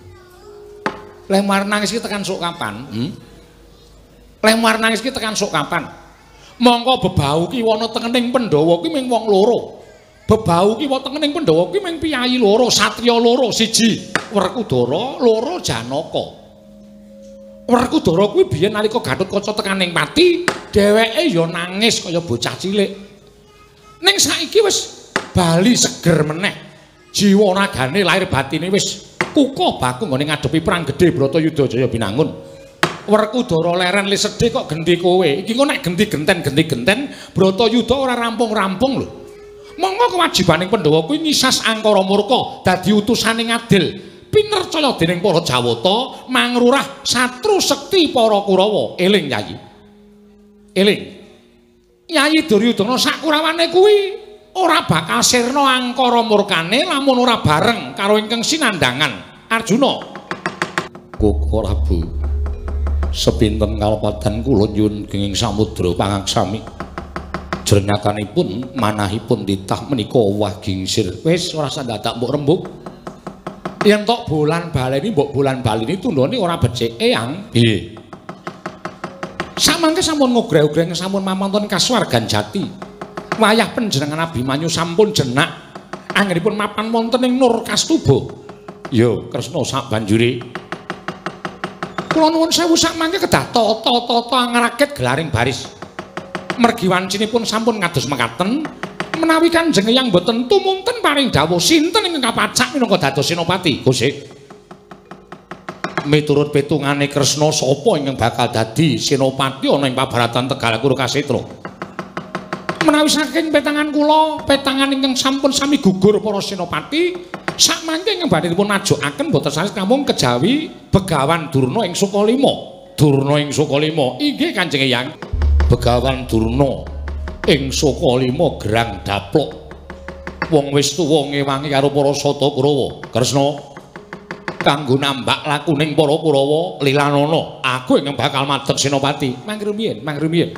Leh mar nangis iki tekan sok kapan? Leh mar nangis iki tekan sok kapan? Mongko bebau ki wana tengening Pandhawa ki ming wong loro. Bebau ki wonten ing Pandhawa ki ming piyayi loro, satriya loro, siji Werkudara, loro Janaka. Werkudara kuwi biyen nalika Gatotkaca tekan ning pati, dheweke ya nangis kaya bocah cilik. Ning saiki wis bali seger meneh. Jiwa ragane lahir batine wis kukuh baku nggone ngadepi perang gedhe Bratayuda Jaya Binangun. Werkudara leren le sedih kok genti kowe. Iki kok nek genti genten-genti-genten Bratayuda ora rampung-rampung lho. Monggo kewajibaning Pandhawa kuwi ngisas angkara murka dadi utusane ngadil pinercaya dening para Jawata mangrurah satru sekti para Kurawa. Eling Yayi. Eling. Yayi Duryudana sakurawane kuwi ora bakal sirna angkara murkane lamun ora bareng karo ingkang sinandhangan Arjuna. Koko Prabu, sepinten kalpadan kula nyuwun genging samudra pangaksami. Jernyatanipun manahipun titah menika owah gingsir. Wis ora usah dadak mbok rembug. Yen tok bolan baleni mbok bolan baleni tundhone ora becik. Eyang, piye? Samangke sampun ngogreh-ogreh sampun mamonton kasuwargan jati. Wayah panjenengan Abimanyu sampun jenak anggenipun mapan wonten ing Nur Kastuba. Ya, Kresna sak banjure. Kula nuwun sewu sakmangke kedah tata-tata ngrakit gelaring baris. Mergi wancinipun sampun kados mekaten menawi Kanjeng Eyang boten tumunten paring dawuh sinten ingkang kapacak minangka dados senopati. Gusik. Miturut petungane Kresna sapa ingkang bakal dadi senopati ana ing pabaratan Tegal Kuru Kasetra? Menawi saking petangan kula, petangan ingkang sampun sami gugur para senopati, sakmangke ingkang badhe dipun ajokaken boten sanes namung kejawi Begawan Durna ing Sukalima. Durna ing Sukalima. Inggih Kanjeng Eyang. Begawan Durna ing Sukalima gerang daplok. Wong wis tuwa ngewangi karo para Sata Kurawa. Kresna kanggo nambak lakuning para Kurawa lilanana, aku ingkang bakal madeg senopati. Mangke rumiyin, mangke rumiyin.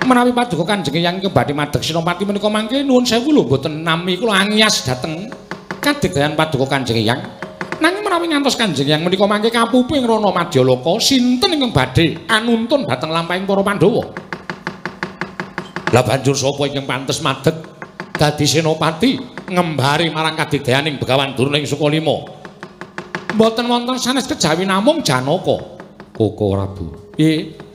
Menawi paduka Kanjeng Eyang ingkang badhe madeg senopati menika mangke nuwun sewu lho mboten nami kula angias dhateng kadigdayan paduka Kanjeng Eyang. Nanging menawi ngantos Kanjeng Eyang menika mangke kapuping rana madyalaka sinten ingkang badhe anuntun dhateng lampahing para Pandhawa? Lah banjur sapa ingkang pantes madeg dadi senopati ngembari marang kadigdayaning Begawan Durna ing Sukalima? Mboten wonten sanes kejawi namung Janaka. Koko Prabu. Piye?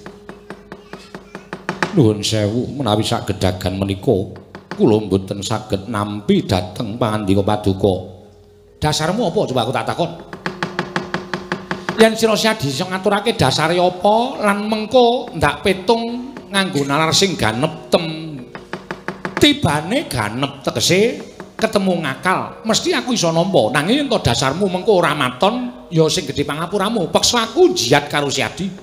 Nuwun sewu menawi sak gedagan menika kula mboten saged nampi dhateng pangandika paduka. Dasarmu apa coba aku tak takon? Yen sira Siadi iso ngaturake dasare apa lan mengko ndak petung nganggo nalar sing ganep tem. Tibane ganep tegese ketemu ngakal, mesti aku iso nampa. Nanging yen to dasarmu mengko ora maton ya sing gedhe pangapuramu. Peksa aku jihad karo Siadi.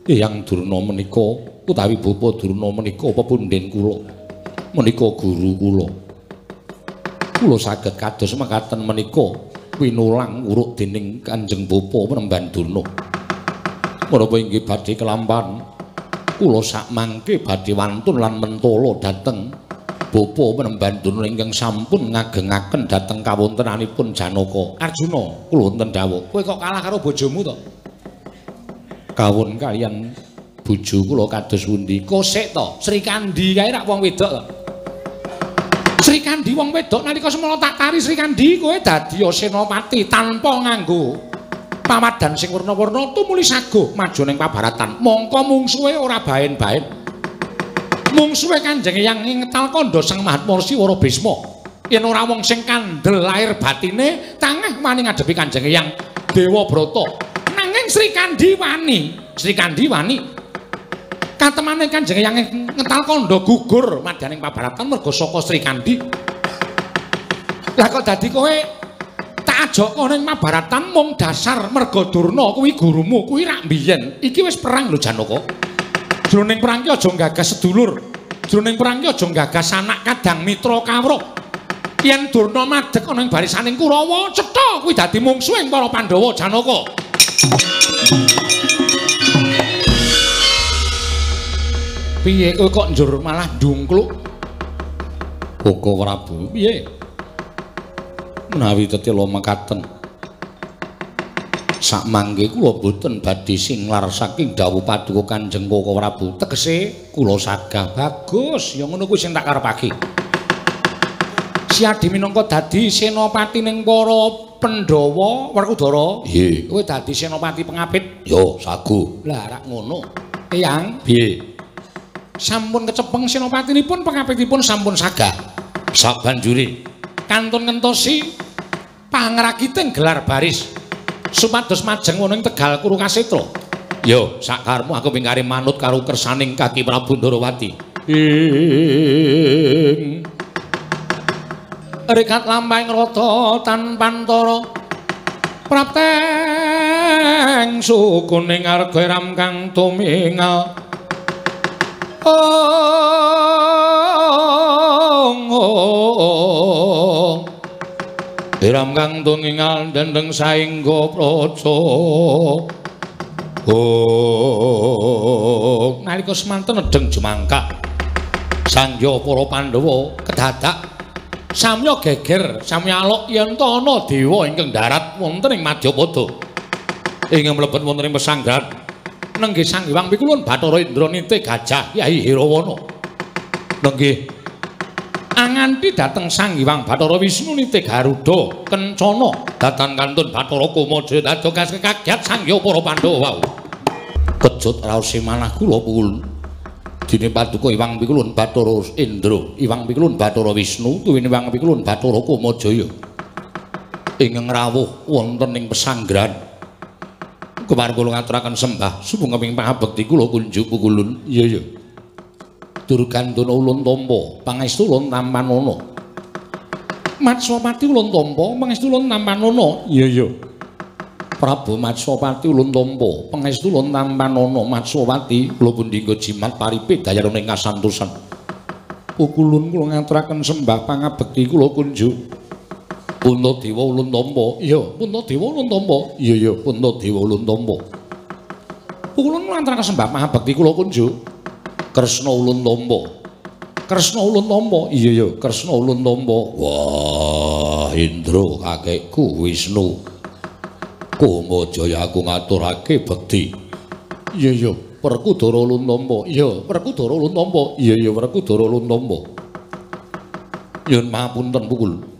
Eyang Durna menika utawi Bapa Durna menika pepunden kula, menika guru kula. Kula saged kados mekaten menika pinulang uruk dening Kanjeng Bapa Penemban Durna. Menapa inggih badhe kelampahan kula sakmangke badhe wantun lan mentala dhateng Bapa Penemban Durna ingkang sampun ngagengaken dhateng kawontenanipun Janaka. Arjuna, kula wonten dawuh. Kowe kok kalah karo bojomu to? Kawon kaliyan bojo kula kados pundi? Kosek to, Sri Kandi kae rak wong wedok to. Srikandhi wong wedok nalika semana tak tari Srikandhi kowe dadi senopati tanpa nganggo pawadan sing werna-werna tumuli saguh maju ning pabaratan. Mongko mungsuhe ora baen-baen. Mungsuhe Kanjeng Hyang Ngetal Kandha Sang Mahatma Rsi Wara Bisma. Yen ora wong sing kandel lahir batine tangeh wani ngadepi Kanjeng Hyang Dewa Brata. Nanging Srikandhi wani, Srikandhi wani. Katemane Kanjeng Hyang Ngetal Kandha gugur madyaning pabaratan merga saka Srikandhi. Lah kok dadi kowe tak ajaka ning Mabaratan mung dasar merga Durna kuwi gurumu kuwi rak mbiyen. Iki wis perang lho Janaka. Jroning perang ki aja nggagas sedulur. Jroning perang ki aja nggagas anak kadang mitra kawruh. Yen Durna madeg ana ing barisaning Kurawa, cetha kuwi dadi mungsuhing para Pandhawa Janaka. Piye kowe kok njur malah ndungkluk? Koko Prabu, piye? Menawi tetela mekaten. Sakmangke kula boten badhe singlar saking dawuh paduka Kanjeng Koko Prabu. Tegese kula sagah bagus, ya ngono kuwi sing tak karepake. Siadi minangka dadi senopati ning para Pandhawa Werkudara. Nggih. Kowe dadi senopati pengapit? Ya, sagu. Lah rak ngono. Eyang, piye? Sampun kecepeng senopatinipun pengapitipun sampun sagah. Sabanjure kantun ngentosi pangrakiting gelar baris supados majeng wonten Tegal Kurukasetra. Yo, sakarmu aku pingkare manut karo kersaning Kaki Prabu Ndarawati. Ing rekat lampahing rata tanpantara prapteng sukuning arga ram kang tumingal. Ong ong Iram kang tungingal dendeng saengga praja. Oh, nalika semanten nedheng jumangkah sangya para Pandhawa kedadak samya geger samya alok yen ta ana dewa ingkang darat wonten ing Madyapada ingkang mlebet wonten ing pesanggrahan nenggih Sang Hyang Pikulun Bathara Indra nite gajah Kyai Hirawana. Nenggih anganti dhateng Sang Hyang Bathara Wisnu nite Garuda kencana datan kantun Bathara Kumajaya dados kaget sangya para Pandhawa wau. Kejut raose manah kula pukul. Dene paduka Hyang Pikulun Bathara Indra, Hyang Pikulun Bathara Wisnu, tuwin Hyang Pikulun Bathara Kumajaya ingkang rawuh wonten ing pesanggrahan. Kemarin kula ngaturaken sembah sumangga pangabekti kula kunjuk pukulun. Iya ya. Durgandana ulun tampa, pangestu ulun tampanana. Matswapati ulun tampa, pangestu ulun tampanana. Iya ya. Prabu Matswapati ulun tampa, pangestu ulun tampanana. Matswapati kula pundi jimat paripe dayana ing kasantosan. Pukulun kula ngaturaken sembah pangabekti kula kunjuk. Puntadewa ulun tampa. Iya, Puntadewa ulun tampa. Iya ya, Puntadewa ulun tampa. Pukulun nglantaraken sembah pangabekti kula kunjuk. Kresna ulun tampa. Kresna ulun tampa. Iya ya, Kresna ulun tampa. Wah, Indra kakekku Wisnu. Kumajaya aku ngaturake bekti. Iya ya, Werkudara ulun tampa. Iya, Werkudara ulun tampa. Iya ya, Werkudara ulun tampa. Nyuwun mahapunten pukul.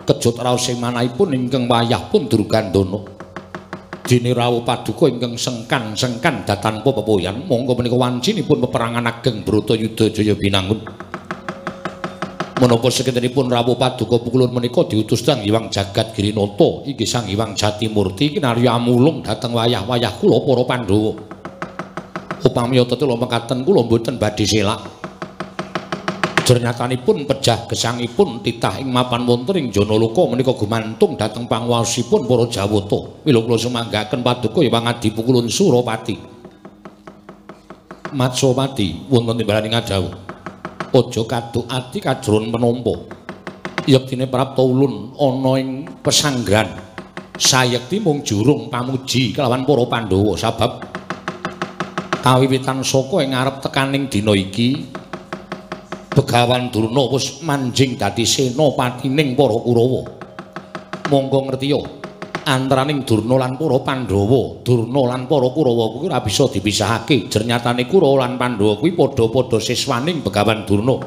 Kejut raose manahipun ingkang wayah pun Durgandana. Dene rawuh paduka ingkang sengkan-sengkan datanpa pepoyan mongko menika wancinipun peperangan ageng Bratayuda Jaya Binangun. Menapa sekintenipun rawuh paduka pukulun menika diutus Sang Hyang Jagat Girinata inggih Sang Hyang Jatimurti kinarya amulung dhateng wayah-wayah kula para Pandhawa. Upami tetela mekaten kula mboten badhe selak. Jernyatanipun pejah gesangipun titah ing mapan wonten ing Janaloka menika gumantung dhateng panguwasipun para Jawata. Mila kula sumanggaken paduka Hyang Adi Pukulun Surapati. Matswapati wonten timbalaning ngadhawuh. Aja kaduk ati kajron penampa. Yektine prapta ulun ana ing pesanggrahan. Sayekti mung jurung pamuji kelawan para Pandhawa sabab kawiwitan saka ing ngarep tekaning dina iki Begawan Durna wis manjing dadi senopatining para Kurawa. Monggo ngertiya, antaraning Durna lan para Pandhawa, Durna lan para Kurawa kuwi ora bisa dipisahake. Jernyatane Kurawa lan Pandhawa kuwi padha-padha siswaning Begawan Durna.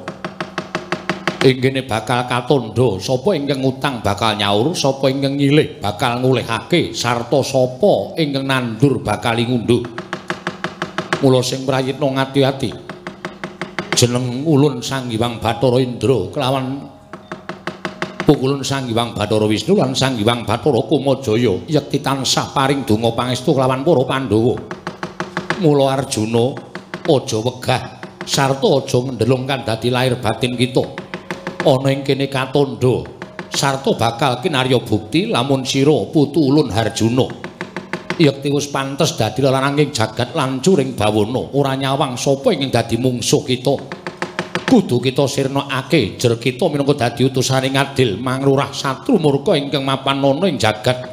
Ing kene bakal katandha sapa ingkang ngutang bakal nyaur, sapa ingkang nyilih bakal ngulihake, sarta sapa ingkang nandur bakal ngunduh. Mula sing prayitna ngati-ati. Jeneng ulun Sang Hyang Bathara Indra kelawan pukulun Sang Hyang Bathara Wisnu lan Sang Hyang Bathara Kumajaya yekti tansah paring donga pangestu kelawan para Pandhawa. Mula Arjuna aja wegah sarta aja ngendelung kang dadi lahir batin kita. Ana ing kene katandha sarta bakal kinarya bukti lamun sira putu ulun Harjuna yekti wis pantes dadi lelananging jagat lan curing bawana, ora nyawang sapa ingkang dadi mungsuh kita. Kudu kita sirnakake jer kita minangka dadi utusane ngadil manglurah satru murka ingkang mapan ana ing jagat.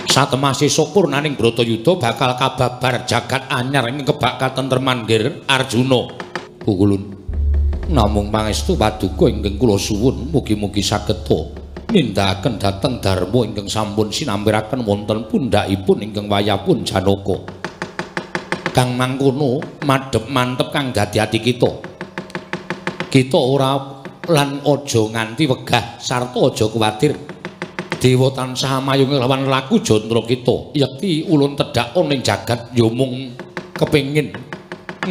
Satemah sesuk purnaning Bratayuda bakal kababar jagat anyar ing kebak katentreman nggir Arjuna. Pukulun namung pangestu paduka ingkang kula suwun mugi-mugi saged nindakaken dhateng dharma ingkang sampun sinampiraken wonten pundhakipun ingkang wayahpun Janaka. Kang mangkono madhep mantep kang dadi ati kita. Kita ora lan aja nganti wegah sarta aja kuwatir. Dewa tansah mayung lawan laku jantра kita. Yekti ulun tedhak ana ing jagat ya mung kepengin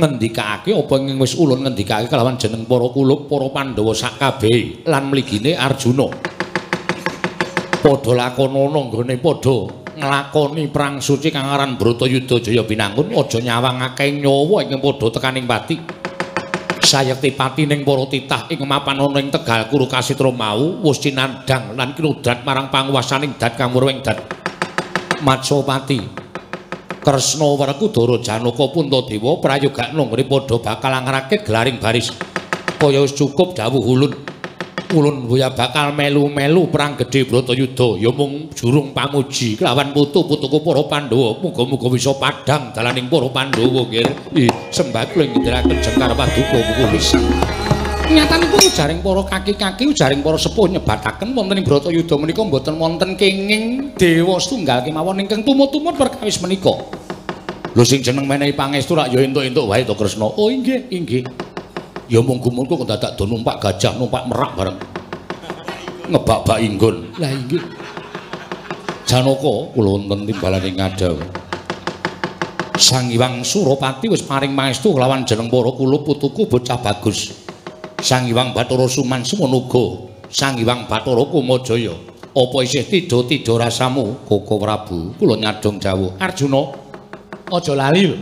ngendikake apa ing wis ulun ngendikake kelawan jeneng para kulup para Pandhawa sakabehe lan mligine Arjuna. Padha lakonana nggone padha nglakoni perang suci kang aran Bratayuda Jaya Binangun, aja nyawang akeh nyawa ingkang padha tekaning pati. Sayekti patining para titah ing mapan ana ing Tegal Kurukasitra mau wis cinandhang lan kinudrat marang panguwasaning dat kang wurwing dat Matsapati. Kresna Werkudara Janaka Puntadewa prayogakna nggone padha bakal ngrakit gelaring baris. Kaya wis cukup dawuh ulun. Ulun boya bakal melu-melu perang gedhe Bratayuda ya mung jurung pamuji kelawan putu-putuku para Pandhawa. Muga-muga bisa padhang dalaning para Pandhawa nggih. Sembah kula ngendharaken jengkar paduka mukulis. Nyatanipun ujaring para kaki-kaki ujaring para sepuh nyebataken wonten ing Bratayuda menika mboten wonten kenging dewa setunggal kemawon ingkang tumut-tumut perkawis menika. Lho sing jeneng menehi pangestu rak ya entuk-entuk wae to Kresna. Oh inggih, inggih. Ya mung gumunku kok dadak do numpak gajah, numpak merak bareng. Ngebak-bak inggon. Lah inggih. Janaka kula wonten timbalane ngadhaw. Sang Hyang Surapati wis paring pangestu kelawan jeneng para kula putuku bocah bagus. Sang Hyang Bathara Suman semono uga, Sang Hyang Bathara Kumajaya. Apa isih tidha-tidha rasamu, Koko Prabu? Kula nyadong dawuh. Arjuna, aja lali lho.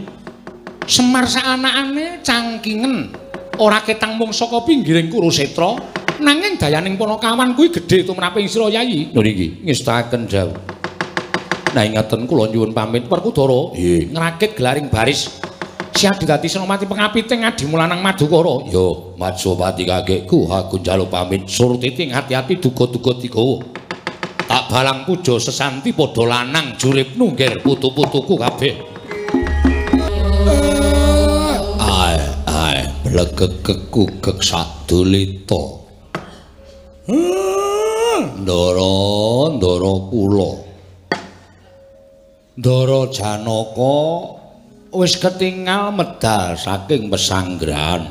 Semar saanakane cangkingen. Ora ketang mung saka pinggiring Kurusetra, nanging dayaning panakawan kuwi gedhe tumraping sira Yayi. Lho niki ngestakaken dawuh. Nah ingaten kula nyuwun pamit Werkudara. Nggih, ngrakit gelaring baris. Siap dadi senopati pengapiting adimulanang Madukara. Ya, Matsapati kakekku aku njaluk pamit. Surtiti ati-ati duga-duga digawa. Tak balang puja sesanti padha lanang jurip nunggir putu-putuku kabeh. Ae ae blegegek kugek sadulita. Ndara ndara kula. Ndara Janaka wis ketingal medal saking pesanggrahan.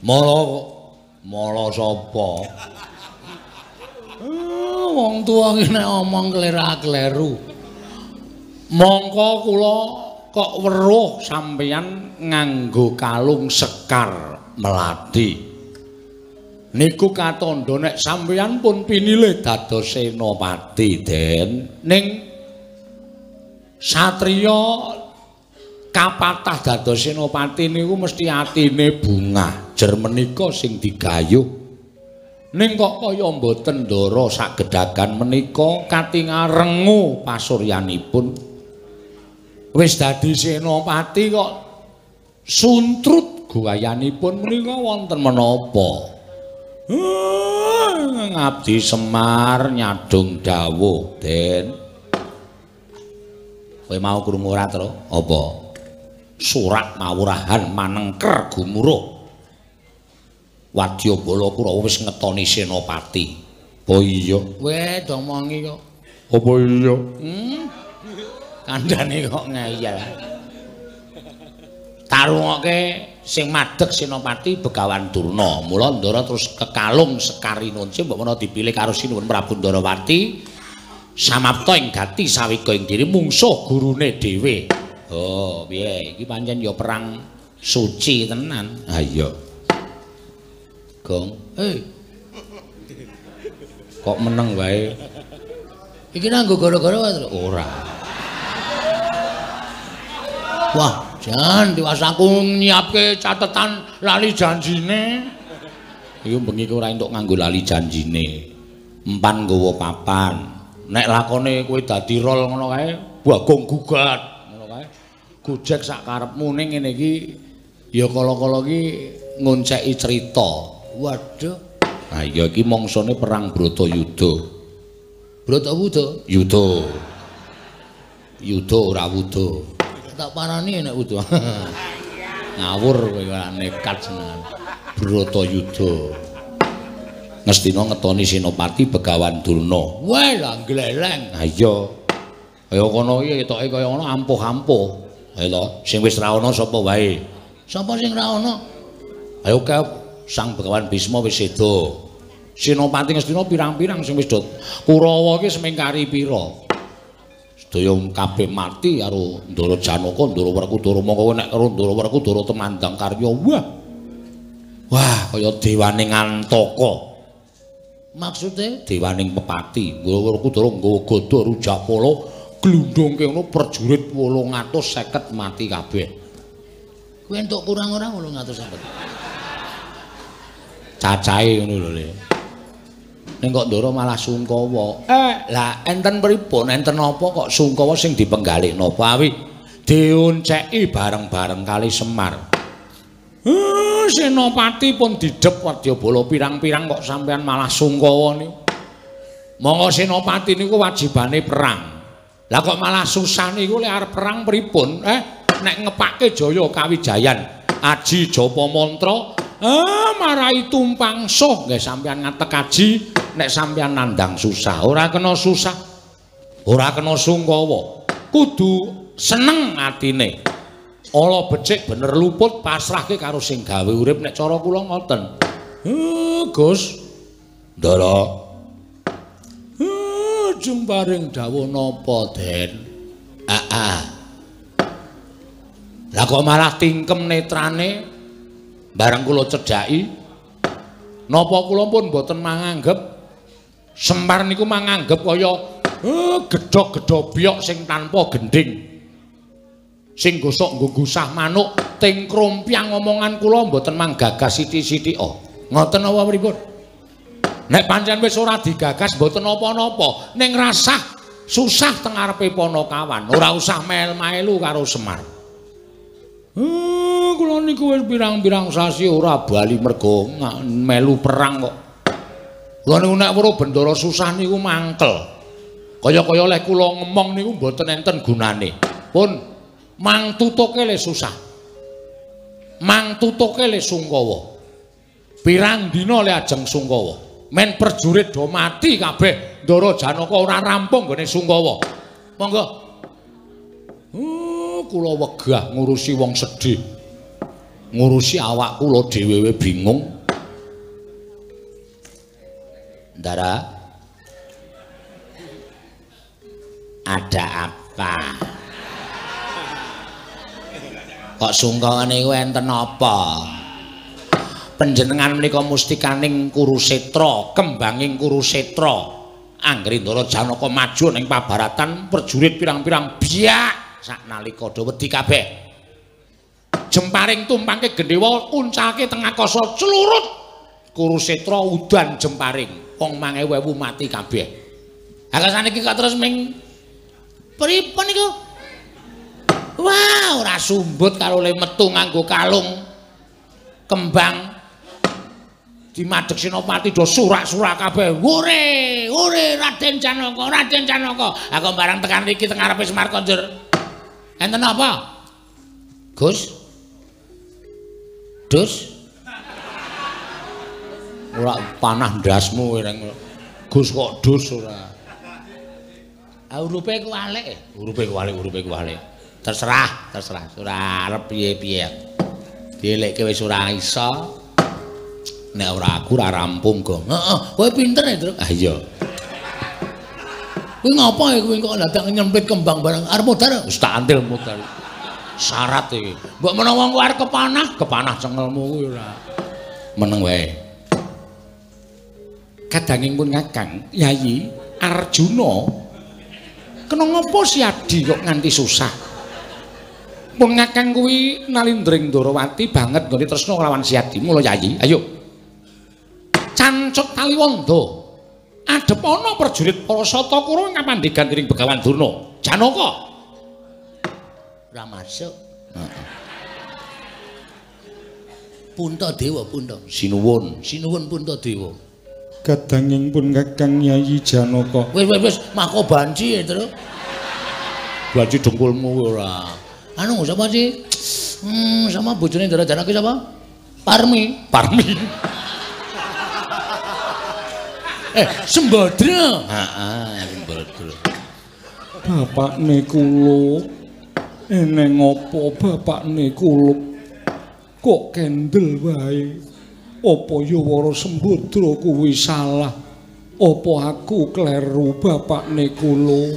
Mala mala sapa? Wong tuwa ki nek omong klera-kleru. Mongko kula kok weruh sampeyan nganggo kalung sekar melati. Niku katandha nek sampeyan pun pinilih dados senopati, Den. Ning satriya kapatah dados senopati niku mesti atine bungah, jer menika sing digayuh. Ning kok kaya mboten ndara sagedhagan menika katingal rengu pasuryanipun. Wis dadi senopati kok suntrut guwayanipun menika wonten menapa? Ngabdi Semar nyadong dawuh, Den. Kowe mau krungu ora, Tru? Apa? Surat mawurahan manengker gumuruh. Wadyabala Kurawa wis ngetoni senopati. Apa iya? Weh, domongi kok. Apa iya? Kandhane kok ngeyel. Tarungoke sing madheg Senopati Begawan Durna. Mula Ndara terus kekalung Sekar Rinonce mbok menawa dipilih karo Sinuwun Prabu Ndarawati samapta ing gati sawiga ing diri mungsuh gurune dhewe. Oh, piye? Iki pancen ya perang suci tenan. Ha iya. Gong. Hei. Kok meneng wae? Iki nanggo gara-gara ora. Wah, jan tiwas aku nyiapke catetan lali janjine. Iku bengi ora entuk nganggo lali janjine. Empan nggawa papan. Nek lakone kowe dadi rol ngono kae, Bagong gugat ngono kae. Gojek sak karepmu ning ngene iki ya kala-kala iki ngonceki crita. Waduh. Ha iya iki mangsane perang Bratayuda. Bratawuda? Yuda. Yuda ora wuda. Tak parani nek wuda. Ngawur kowe ora nekat senengan. Bratayuda. Ngastina ngetoni Senopati Begawan Durna. Wah, lah gleleng. Ha iya. Kaya kono iki ketoke kaya ngono ampuh-ampuh. Ayo to, sing wis ra ana sapa wae? Sapa sing ra ana? Ayo kae Sang Begawan Bisma wis seda. Senopati Ngastina pirang-pirang sing wis do. Kurawa iki semingkari pira? Sedaya kabeh mati karo Ndara Janaka, Ndara Werkudara. Mongko nek karo Ndara Werkudara temandang karya. Wah. Wah, kaya dewaning Antaka. Maksude dewaning Pepati. Ndara Werkudara nggawa gada Rujapala glundhungke ngono prajurit 850 mati kabeh. Kuwi entuk kurang ora 850? Cacahe ngono lho, Le. Ning kok Ndara malah sungkawa. Lah enten pripun? Enten apa kok sungkawa sing dipenggalih napa awi dionceki bareng-bareng kali Semar. Senopati pun didhep wadyabala pirang-pirang kok sampean malah sungkawa niku. Monggo Senopati niku wajibane perang. Lah kok malah susah niku lek arep perang pripun? Nek ngepake Jaya Kawijayan, aji japa mantra, marai tumpang suh nggih sampean ngatek aji nek sampean nandang susah. Ora kena susah, ora kena sungkawa, kudu seneng atine. Ala becik bener luput pasrahke karo sing gawe urip nek cara kula ngoten. Gus Ndara. Jeng paring dawuh napa, Den? Lah kok malah tingkem netrane bareng kula cedhaki. Napa kula pun mboten manganggep Semar niku manganggep kaya gedhog-gedhobyok sing tanpa gendhing. Sing gosok nggo gusah manuk ting krompyang omongan kula mboten manggagas sithik-sithik. Ngoten apa pripun? Nek pancen wis ora digagas mboten napa-napa, ning rasah susah teng ngarepe Panakawan, ora usah mel-melu karo Semar. Kula niku wis pirang-pirang sasi ora bali mergo melu perang kok. Kula niku nek weruh bendara susah niku mangkel. Kaya-kaya leh kula ngemong niku mboten enten gunane. Pun mang tutuke le susah. Mang tutuke le sungkawa. Pirang dina le ajeng sungkawa. Men prajurit do mati kabeh, Ndara Janaka ora rampung nggone sungkawa. Monggo. Kula wegah ngurusi wong sedih. Ngurusi awak kula dhewe bingung. Ndara. Ada apa? Kok sungkawa niku enten apa? Panjenengan menika mustikaning Kurusetra, kembanging Kurusetra. Anggere Ndara Janaka maju ning pabaratan prajurit pirang-pirang biak saknalika do wedi kabeh. Jemparing tumpangke gendhewa uncalke teng akasa celurut. Kurusetra udan jemparing, wong 1000 mati kabeh. Ha saniki kok terus ming pripun niku? Wah, ora sumbut karo le metu nganggo kalung kembang. Dimadheg Senopati do surak-surak kabeh. Hore, hore Raden Janaka, Raden Janaka. Aku barang tekan iki teng ngarepe Semar konjur. Enten apa? Gus. Dus. Ora panah ndasmu reng. Gus kok dus ora. Ah urupe kuwalik, urupe kuwalik, urupe kuwalik. Terserah, terserah. Ora arep piye-piye. Dielekke wis ora iso. Nek ora aku ora rampung, Gong. Heeh, kowe pinter ya, Truk. Ah iya. Kuwi ngapa ya kuwi kok dadak nyempit kembang barang arep modar? Wis tak antil modar. Syarat iki. Mbok menawa engko arep kepanah, kepanah cengelmu kuwi ora. Meneng wae. Kadanging pun Kakang Yayi Arjuna kena ngapa Siadi kok nganti susah? Pun Kakang kuwi nalindring Ndorowati banget nggone tresna kelawan Siadi. Mula Yayi, ayo. Cancut Taliwondo. Adep ana prajurit para Sata Kurawa ing kapandegan dening Begawan Durna. Janaka. Ora masuk. Heeh. Puntadewa, punta. Sinuwun, sinuwun Puntadewa. Kadanging pun Kakang Yayi Janaka. Wis wis wis mako banci ya, Truk. Banci dengkulmu ora. Anu sapa sih? Sama bojone Ndara Janaki sapa? Parmi. Parmi. Sembadra. Heeh, Sembadra. Bapakne kula eneng apa bapakne kula kok kendel wae? Apa ya Wara Sembadra kuwi salah? Apa aku kleru bapakne kula?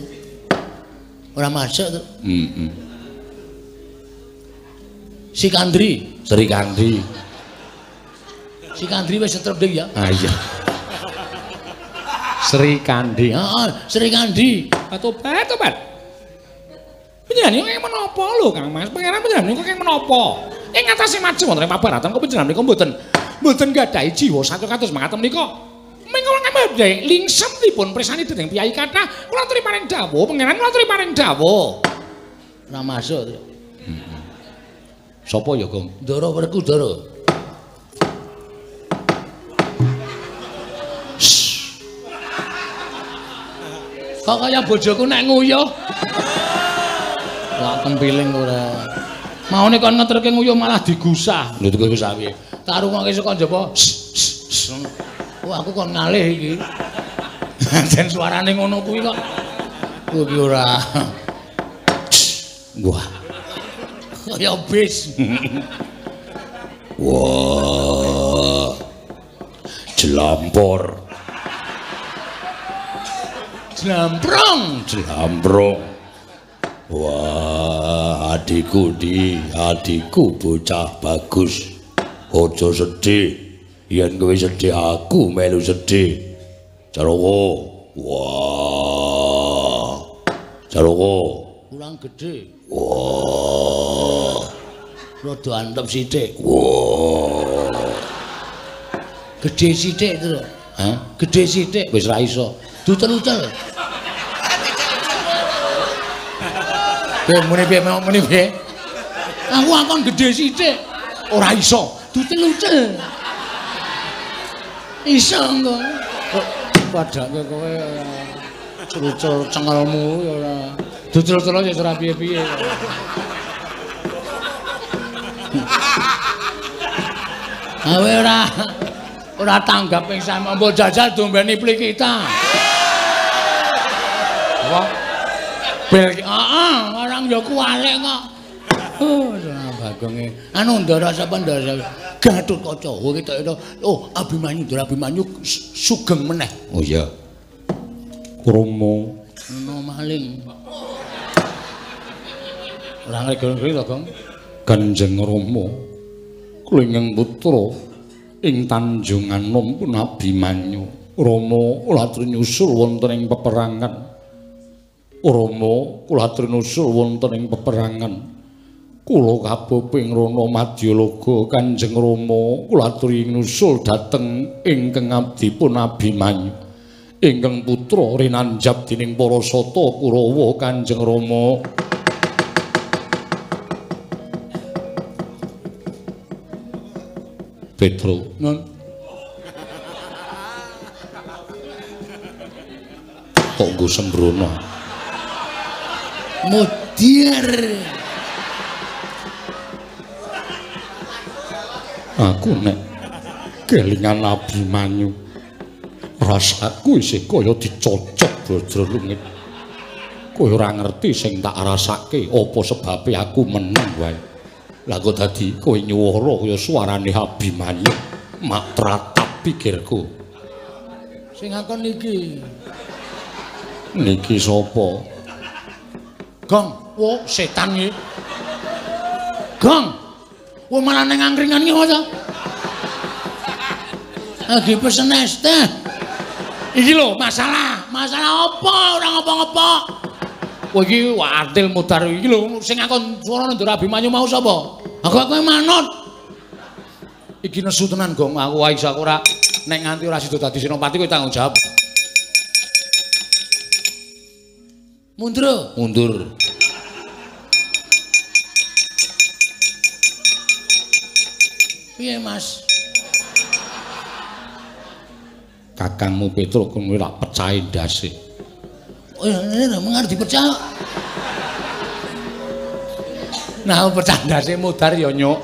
Ora masuk to. Heeh. Si Kandri, Sri Kandri. Si Kandri wis setrep ding ya. Ah iya. Sri Kandi. Heeh, Sri Kandi. Tobat, tobat. Panjenengan kaya menapa lho Kang Mas? Pangeran panjenengan kok kaya menapa? Ing atase maju wonten ing pabaratan kok panjenengan menika mboten nggadahi jiwa satya kados mekaten menika. Mengko kami lingsem dipun presani dening piyai kathah, kula aturi paring dawuh, pangeran kula aturi paring dawuh. Ora masuk. Heeh. Sapa ya, Gong? Ndara Werkudara. Kok kaya bojoku nek nguyuh. Lak tempiling ora. Maune kon ngeterke nguyuh malah digusah. Lho digusah piye? Tak rungokke saka njaba. Wah, aku kon ngalih iki. Jen suarane ngono kuwi kok. Kuwi iki ora. Wah. Kaya bis. Wah. Jelampor. Jlamprong, jlamprong. Wah, adikku di, adikku bocah bagus. Aja sedih. Yen kowe sedih aku melu sedih. Caraka. Wah. Caraka. Kurang gedhe. Wah. Rada antep sithik. Wah. Gedhe sithik to. Hah? Gedhe sithik. Wis ra iso. Dutel-utel. Piye muni piye muni piye? Aku akon gedhe sithik. Ora iso. Dutel-utel. Iso engko. Padake kowe ora cengelmu ora. Dutel-utel ya ora piye-piye. Awe ora tanggap ing sama mbok jajal dombeni pli kita. Apa? Bel heeh, orang ya kuwalik kok. Oh, bagonge. Anu Ndara sapa Ndara? Gatotkaca. Oh, ketok itu. Oh, Abimanyu, Ndara Abimanyu sugeng meneh. Oh iya. Krama no maling. Ora ngrego-ngrego to, Gong. Kanjeng Rama klingeng putra ing Tanjung Anom pun Abimanyu. Rama kula aturi nyusul wonten ing peperangan. Rama kula aturi nyusul wonten ing peperangan. Kula kaboping Rana Madyalaga Kanjeng Rama kula aturi nyusul dhateng ingkang abdipun Abimanyu. Ingkang putra rinanjab dening para sata Kurawa Kanjeng Rama. Petro, non. Kok nggo sembrono? Mudir. Aku nek kelingan Abimanyu, rasaku isih kaya dicocok bajra lungit. Kowe ora ngerti sing tak rasake, apa sebabe aku meneng wae. Lah kok dadi kowe nyuwara kaya suarane Abimanyu, mak tratap pikirku. Sing ngakon niki. Niki sapa? Gong, wo setan iki. Gong. Wo malah ning angkringan iki ta? Lagi pesen es teh. Iki lho masalah, masalah apa ora ngopo-ngopo. Kowe iki adil mudar iki lho sing ngakon suarane Ndara Abimanyu mau sapa? Aku manut. Iki nesu tenan Gong, aku wae iso aku ora nek nganti ora sida dadi senopati kowe tanggung jawab. Mundur. Mundur. Piye, Mas? Kakangmu Petruk kuwi rak pecahe ndase. Oh, ini mengar dipecah. Nah, pecah ndase mudar ya, Nyuk.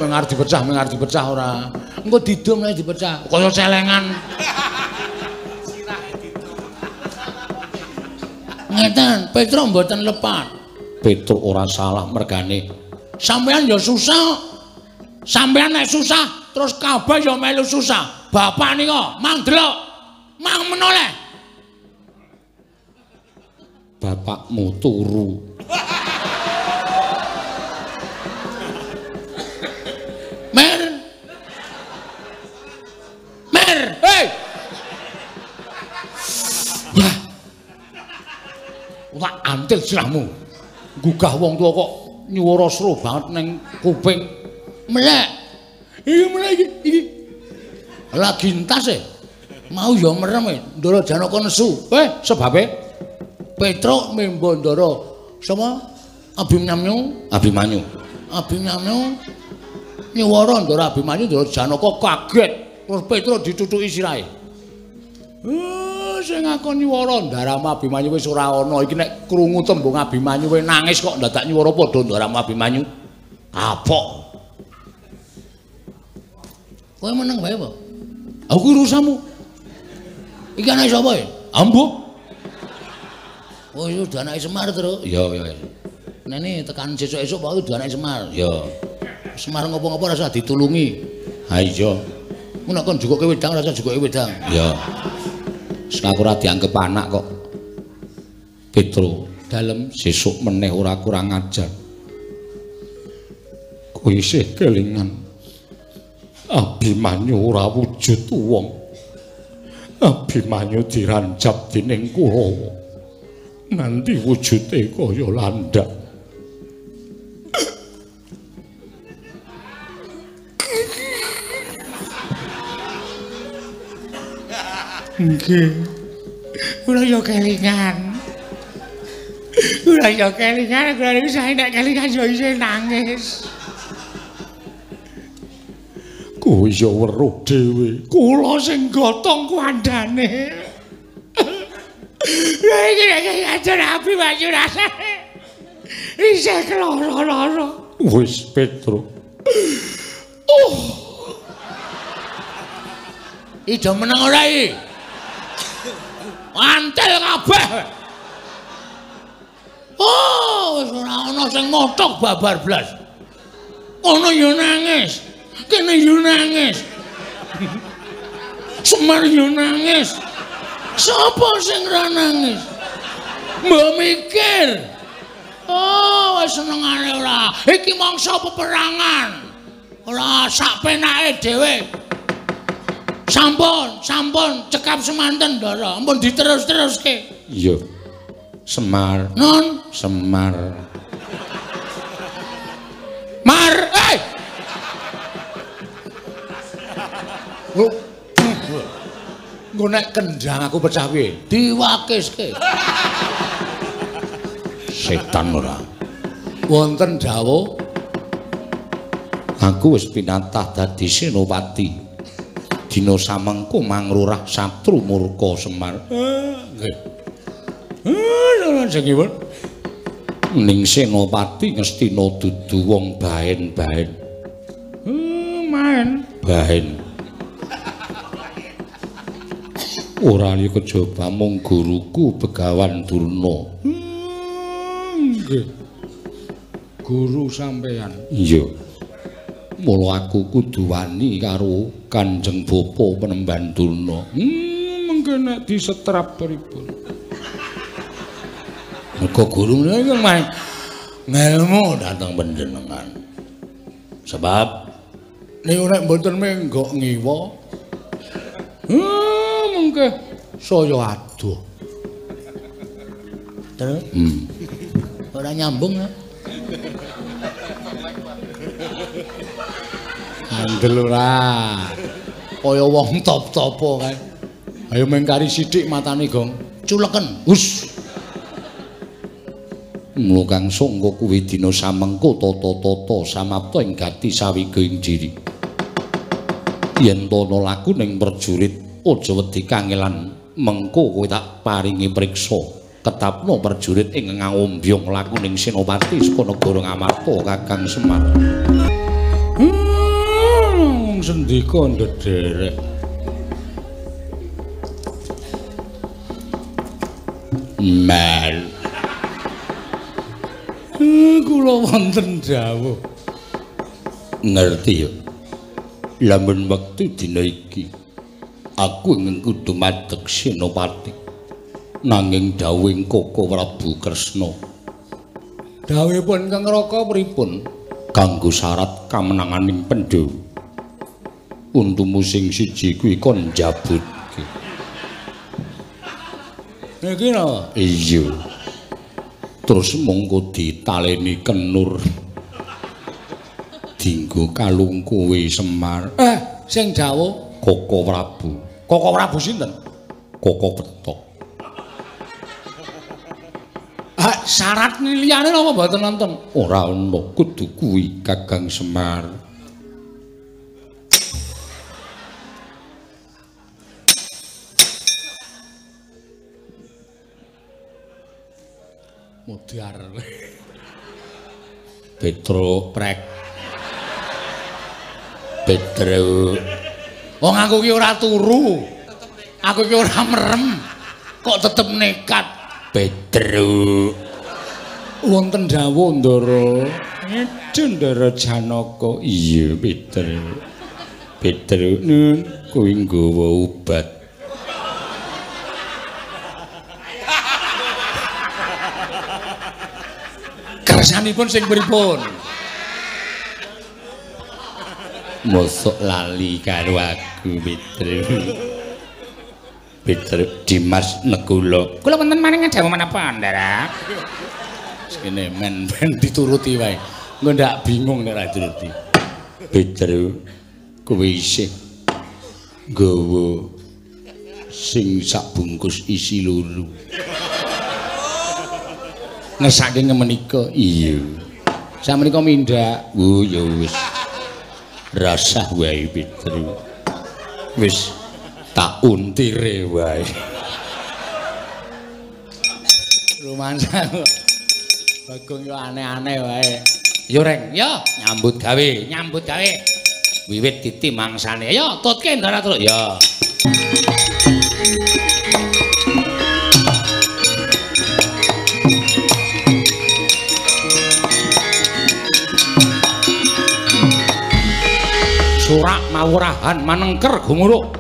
Mengar dipecah ora. Engko didum nek dipecah. Kaya celengan. Sirahe didum. Ngeten, Petruk mboten lepat. Petruk ora salah mergane. Sampeyan ya susah. Sampeyan nek susah, terus kabeh ya melu susah. Bapak nika mang delok, mang menoleh. Bapakmu turu. Mer. Mer, hei. Wah. Ora antil sirahmu. Gugah wong tuwa kok nyuwara seru banget ning kuping. Melek. Iki melek iki, iki. Lagi entas e. Mau ya merem e, Ndara Janaka nesu. Sebabe Petruk membo Ndara sapa? Abimanyu, Abimanyu. Abimanyu nyuwara Ndara Abimanyu, Ndara Janaka kaget. Terus Petruk ditutuki sirahe. Sing ngakon nyuwara Ndaramu Abimanyu wis ora ana. Iki nek krungu tembung Abimanyu wis nangis kok ndadak nyuwara padha Ndaramu Abimanyu. Kapok. Kowe meneng wae apa? Aku urusanmu. Iki anake sapa ya? Ambo. Oh, iya udah anake Semar, Truk. Iya, iya. Nene tekan sesuk-esuk pokoke udah anake Semar. Iya. Semar ngopo-ngopo rasa ditulungi. Ha iya. Mun nek kon jukuke wedang rasa jukuke wedang. Iya. Wis aku ora dianggep anak kok. Petro, dalem sesuk meneh ora kurang ajar. Kowe isih kelingan. Abimanyu ora wujud wong. Abimanyu dirancap dening Kurawa. Nganti wujude kaya landak. Nggih. Kula yo kelingan. Kula yo kelingan, kula niku sae nek kelingan yo isih nangis. Kowe ya weruh dhewe. Kula sing gotong kuandane. Lha iki nek ajar Abimanyu rasane isih keloro-loro. Wis Petruk. Oh. Ida meneng ora iki? Antil kabeh. Oh, wis ora ana sing mothok babar blas. Kono yo nangis. Kene yo nangis. Semar yo nangis. Sapa sing ora nangis? Mbok mikir. Oh, wis senengane ora. Iki mangsa peperangan. Ora sak penake dhewe. Sampun, sampun cekap semanten, Ndara. Ampun diterus-teruske. Iya. Semar. Non, Semar. Mar, eh. Engko nek kendang aku pecah piye? Diwakiske. Setan ora. Wonten dawuh aku wis pinatah dadi senopati. Dina samengko mangrurah satru murka Semar. Nggih. Sing Ning senopati ngestina dudu wong baen-baen. Maen. Baen. Ora liya kejaba mung guruku Begawan Durna. Nggih. Guru sampeyan. Iya. Mula aku kudu wani karo Kanjeng Bapa Penemban Durna. Mengke nek disetrap pripun? Mergo guru menika ngelmu dhateng panjenengan. Sebab niku nek mboten menggok ngiwa, mengke saya adoh. Terus? Ora nyambung ya? Andel ora. Kaya wong top-topo kae. Ayo mengkari sithik matane, Gong. Culeken. Hus. Mula kang sangka kuwi dina samengko tata-tata samapta ing gati sawiga ing jiri. Yen ana laku ning prajurit aja wedi kangelan, mengko kowe tak paringi priksa. Ketapno prajurit ing ngombyong laku ning senopati saka negara Ngamarta Kakang Semar. Sendika ndederek. Mel. Kula wonten dawuh. Ngerti ya. Lamun wektu dina iki aku ingin kudu madeg senopati. Nanging dawuhing Koko Prabu Kresna. Dawuhipun Kang Raka pripun? Kanggo syarat kamenanganing Pandhawa. Untumu sing siji kuwi kon njabutke. Niki napa? Iya. Terus mongko ditaleni kenur. Dinggo kalung kowe Semar. Sing dawuh Koko Prabu. Koko Prabu sinten? Koko Petok. Syarat liyane napa mboten nonton? Ora ana, kudu kuwi Kakang Semar. Modar. Petro prek. Petro. Wong aku ki ora turu. Aku ki ora merem. Kok tetep nekat. Petro. Wonten dawuh Ndara. Ngedhe Ndara Janaka. Iya, Petro. Petro nun kuwi nggawa obat. Kersanipun sing pripun? Mosok lali karo aku, Petro. Petro Dimas Nekula. Kula wonten maring dawuh menapa, Ndara? Sekene men ben dituruti wae. Engko ndak bingung nek ora dituruti. Petro kowe isih nggawa sing sak bungkus isi loro. Ngersake menika? Iya. Sakmenika mindhak. Oh ya wis. Rasah wae Petro. Wis tak untire wae. Rumansa Bagong yo aneh-aneh wae. Yo Reng, yo nyambut gawe, nyambut gawe. Wiwit titi mangsane. Yo tutke Ndara terus. Yo. Surak mawurahan manengker gumuruk.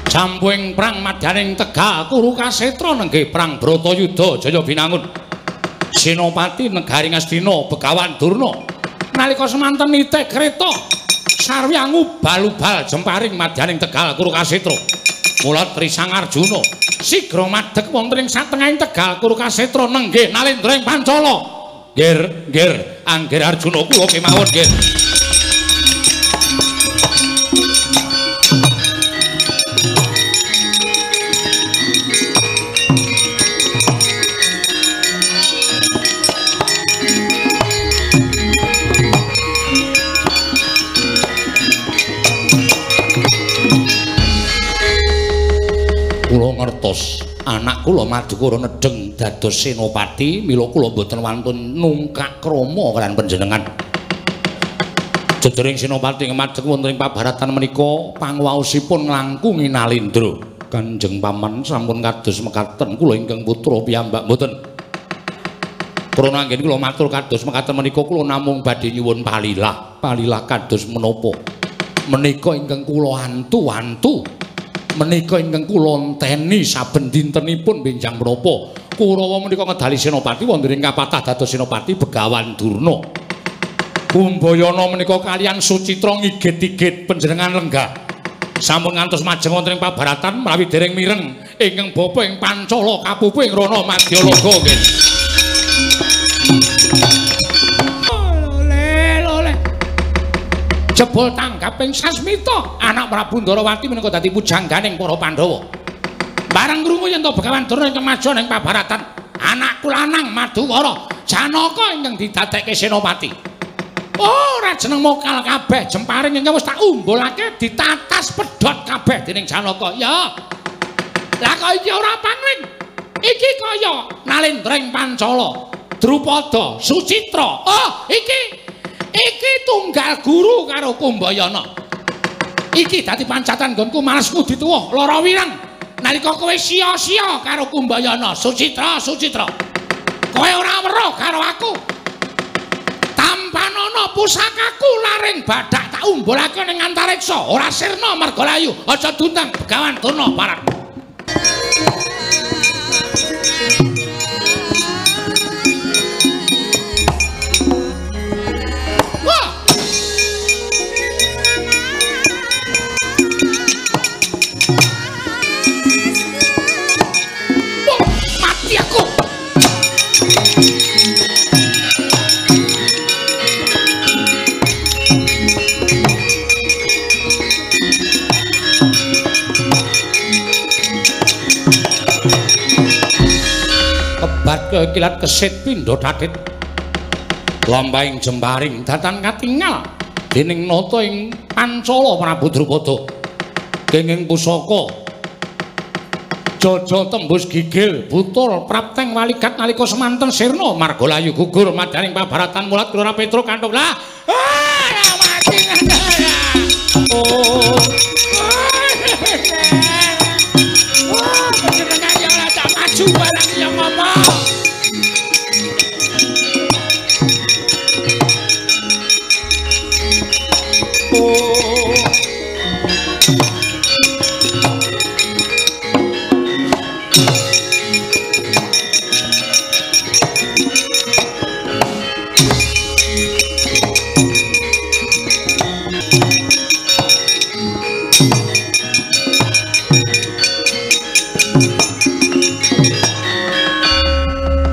Jampuing prang madyaning Tegal Kurukasetra nenggih prang Bratayuda Jaya Binangun. Senopati negari Ngastina Begawan Durna nalika semanten nitih kreta sarwi ngubal-ubal jemparing madyaning Tegal Kurukasetra. Mula Trisang Arjuna sigra madeg wonten ing satengahing Tegal Kurukasetra nenggih nalendra ing Pancala. Nggir, nggir, anggir Arjuna kula kemawon nggir. Kula ngertos anak kula Madukara nedheng dados senopati, mila kula mboten wantun nungkak krama kaliyan panjenengan. Jejering senopati madeg wonten ing pabaratan menika pangwaosipun nglangkungi Nalindra. Kanjeng Paman sampun kados mekaten kula ingkang putra piyambak mboten. Krana anggen kula matur kados mekaten menika kula namung badhe nyuwun palilah. Palilah kados menapa? Menika ingkang kula antu-antu. Menika ingkang kula enteni saben dintenipun benjang menapa? Kurawa menika ngedali senopati wonten ing kapatah dados senopati Begawan Durna. Kumbayana menika kaliyan Sucitra ngigit-igit panjenengan lenggah. Sampun ngantos majeng wonten ing pabaratan menawi dereng mireng ingkang bapa ing Pancala kapupu ing Rana Madyalaga nggih. Lole lole. Jebul tanggaping Sasmita anak Prabu Ndarawati menika dadi pujangganing para Pandhawa. Bareng krungu yen to Begawan Durna ingkang maja ning pabaratan, anakku lanang Maduwara Janaka ingkang didadekke senopati. Ora jeneng mokal kabeh jemparing ingkang wis tak umbulake ditatas pedhot kabeh dening Janaka. Ya. Lah kok iki ora pangling. Iki kaya Nalendra ing Pancala, Drupada, Sucitra. Oh, iki iki tunggal guru karo Kumbayana. Iki dadi pancatan nggonku males ngudi tuwa lara wireng. Nalika kowe sia-sia karo Kumbayana, Sucitra, Sucitra. Kowe ora weruh karo aku. Tampanana pusakaku laring badak tak umbulake ning antariksa, ora sirna marga layu. Aja diundang Begawan Durna parang. Wah! Wah, mati aku. Kebat kekilat kesit pindha thatit lampahing jemparing datan katingal dening nata ing Pancala Prabu Drupada kenging pusaka jaja tembus gigil butul prapteng waligat nalika semanten sirna marga layu gugur madaning pabaratan mulat Kelurahan Petruk kanthuk lah. Ah, mati. Oh. Wah, panjenengan ya ora tak maju barang ya ngomong. Oh.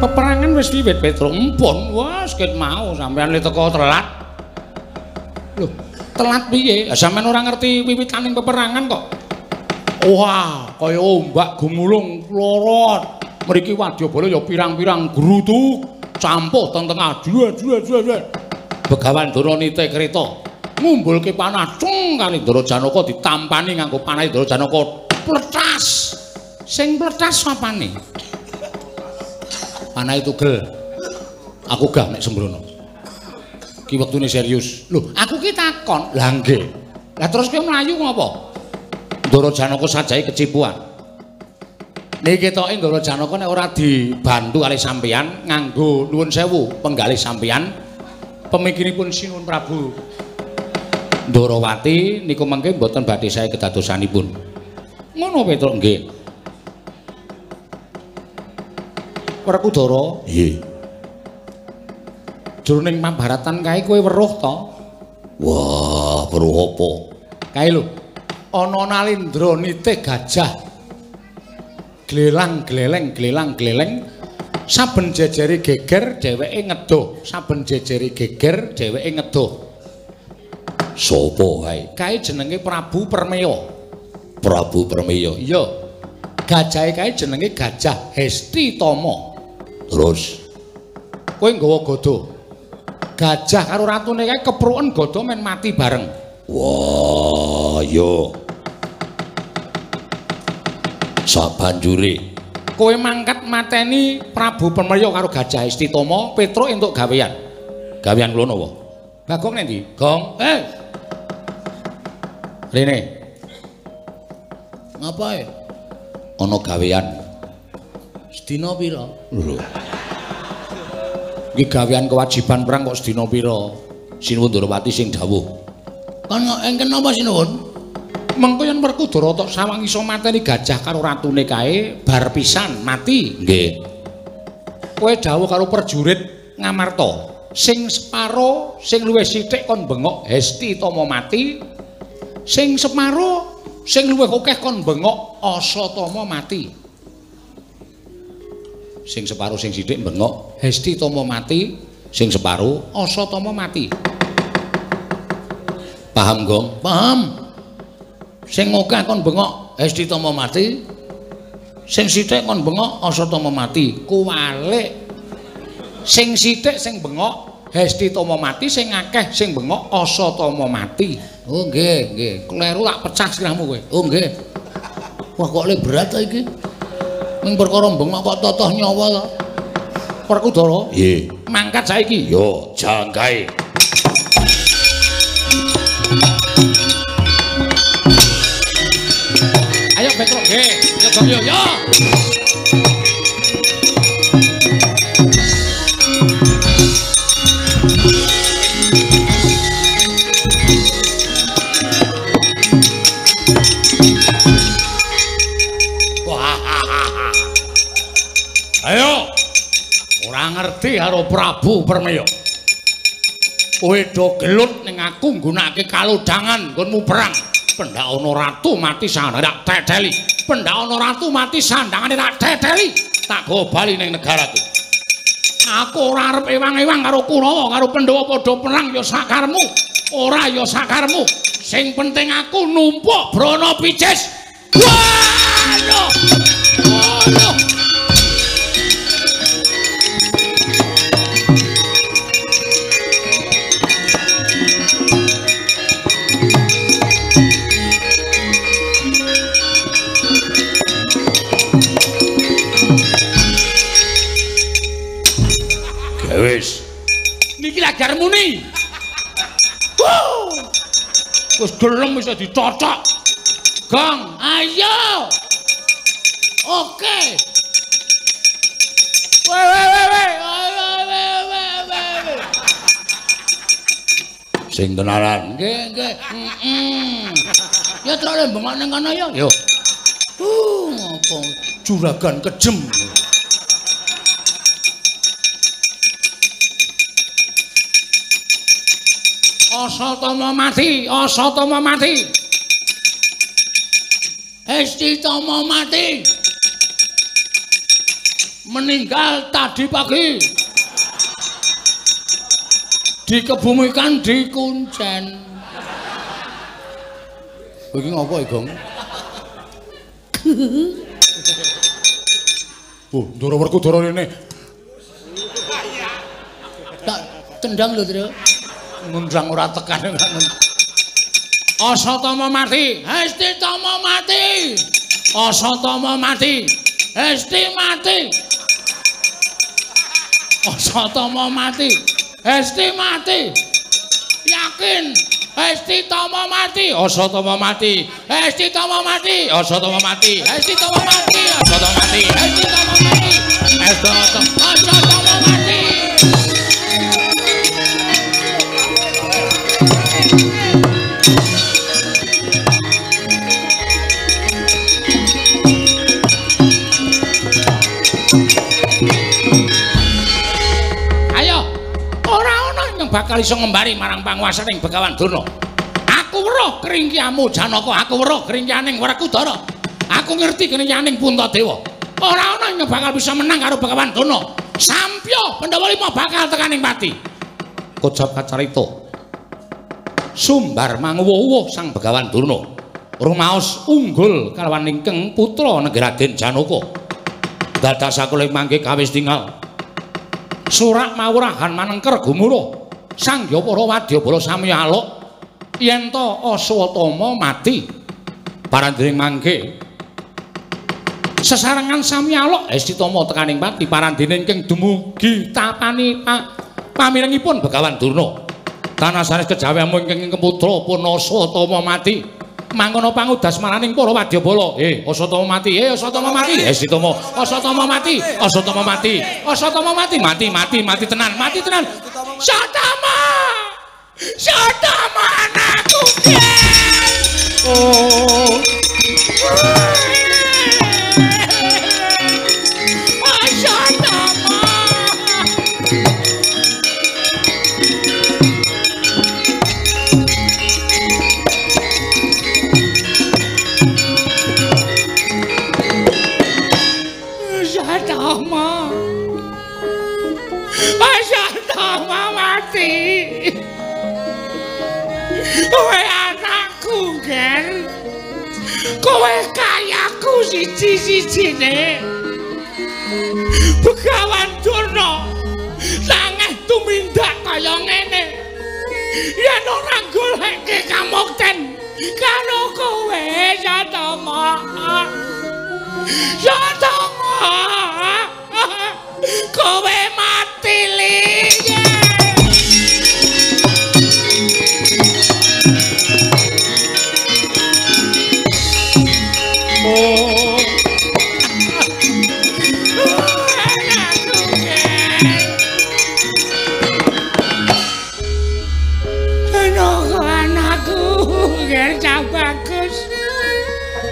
Peperangan wis wiwit Petruk empun, wah ket mau sampean le teko telat. Loh, telat piye? Ya sampean ora ngerti wiwitaning peperangan kok. Wah, kaya ombak gumulung lorot. Mriki wadyabala ya pirang-pirang grutuk campuh teng tengah. Jua jua jua. Begawan Durna nite kreta ngumbulke panah cung kali Ndara Janaka ditampani nganggo panah Ndara Janaka pletas. Sing pletas sapane? Panah tugel. Aku gah nek sembrono. Ki wektune serius. Lho, aku ki takon. Lah nggih. Lah terus kowe mlayu ngopo? Ndara Janaka sajae kecipuan. Niki ketoke Ndara Janaka nek ora dibantu kalih sampeyan nganggo nuwun sewu penggalih sampeyan pemikiripun Sinuwun Prabu Ndarawati niku mengke mboten badhe sae kedadosanipun. Ngono Petruk nggih. Werkudara, nggih. Jroning Mahabharatan kae kowe weruh to? Wah, weruh apa? Kae lho. Ana Nalindra nitih gajah. Glelang gleleng glelang gleleng saben jejere geger dheweke ngedoh, saben jejere geger dheweke ngedoh. Sopo kae? Kae jenenge Prabu Permeya. Prabu Permeya. Iya. Gajahe kae jenenge Gajah Hestitama. Terus kowe nggawa gada. Gajah karo ratune kae kepruken gada men mati bareng. Wah, yo. Sabanjure kowe mangkat mateni Prabu Permeya karo Gajah Hestitama, Petruk entuk gawean. Gawean kula napa? Bagong nek ndi? Gong. Eh. Rene. Ngapae? Ana gawean. Sedina pira? Lho. Iki gawean kewajiban perang kok sedina pira? Sinuwun Ndorowati sing dawuh. Kon engken napa sinuwun? Mengko yen Werkudara tok sawang iso mateni gajah karo ratune kae bar pisan mati. Nggih. Kowe dawuh karo prajurit Ngamarta, sing separo sing luwih sithik kon bengok Hesti Tama mati, sing separo sing luwih akeh kon bengok Asatama mati. Sing separo sing sithik bengok Hesti Tama mati, sing separo Asatama mati. Paham, Gong? Paham. Sing akeh kon bengok Hesti Tama mati, sing sithik kon bengok Asatama mati. Kuwalik. Sing sithik sing bengok Hesti Tama mati, sing akeh sing bengok Asatama mati. Oh nggih, nggih. Kleru tak pecah sirahmu kowe. Oh nggih. Wah kok le berat ta iki. Ning perkara bengok kok totoh nyawa to. Werkudara? Nggih. Mangkat saiki. Yo, janggae. Ayo Petruk nggih. Yo Gong yo yo. Ayo. Ora ngerti karo Prabu Permaya. Kowe do gelut ning aku nggunakake kalodhangan nggonmu perang. Pendak ana ratu mati sandangane tak teteli. Pendak ana ratu mati sandangane tak teteli. Tak gawa bali ning negaraku. Aku ora arep ewang-ewang karo Kurawa karo Pandhawa padha perang ya sakarmu. Ora ya sakarmu. Sing penting aku numpuk brana picis. Waduh. Waduh. Wis. Niki lagar muni. Wis gelem iso dicocok. Gong, ayo. Oke. We we we we. We. Sing tenanan. Nggih, nggih. Heeh. Ya trole bengok ning kono ya. Yo. Ngopo juragan kejem. Asatama mati, Asatama mati. Hesti Tama mati. Meninggal tadi pagi. Dikebumikan di Kuncen. Iki ngopo iki, Gong? Oh, Ndara Werkudara rene. Tak tendang lho, Tru. Ngundang ora tekan. Asatama mati, Hesti Tama mati. Asatama mati, Hesti mati. Asatama mati, Hesti mati. Yakin Hesti Tama mati, Asatama mati, Hesti Tama mati, Asatama mati, Hesti Tama mati, Asatama mati, Hesti Tama mati, Asatama mati. Ayo, ora ana ingkang bakal iso ngembari marang panguwasaning Begawan Durna. Aku weruh kringkiamu Janaka, aku weruh kringkianing Werkudara. Aku ngerti kringkianing Puntadewa. Ora ana ingkang bakal bisa menang karo Begawan Durna. Sampya Pandhawa lima bakal tekaning pati. Kocap kacarita. Sumbar manguwuh-wuh Sang Begawan Durna. Rumaos unggul kalawan ingkang putra negeri Raden Janaka. Dadak sakuling mangke kawis tingal. Surak mawurahan manengker gumuruh. Sangya para wadyabala sami aluk yen to Aswatama mati. Parandring mangke sesarengan sami aluk Hesti Tama tekaning pati parandene ingkang dumugi tapani pamirengipun Begawan Durna. Tanah sanes kejawi ingkang putra pun Aswatama mati. Mangkono pangudas maraning para wadyabala. Asatama mati. Asatama mati. Sitama. Asatama mati. Asatama mati. Asatama mati. Mati mati mati tenan. Mati tenan. Satama. Satama anakku. Oh. Satama. Satama. Satama mati. Kowe anakku, Ger. Kowe kayaku siji-sijine. Begawan Durna sangeh tumindak kaya ngene. Yen ora goleke kamukten karo kowe Satama. Satama. Kowe mati li. Oh. Anakku, Ger. Anakku, Ger cah bagus.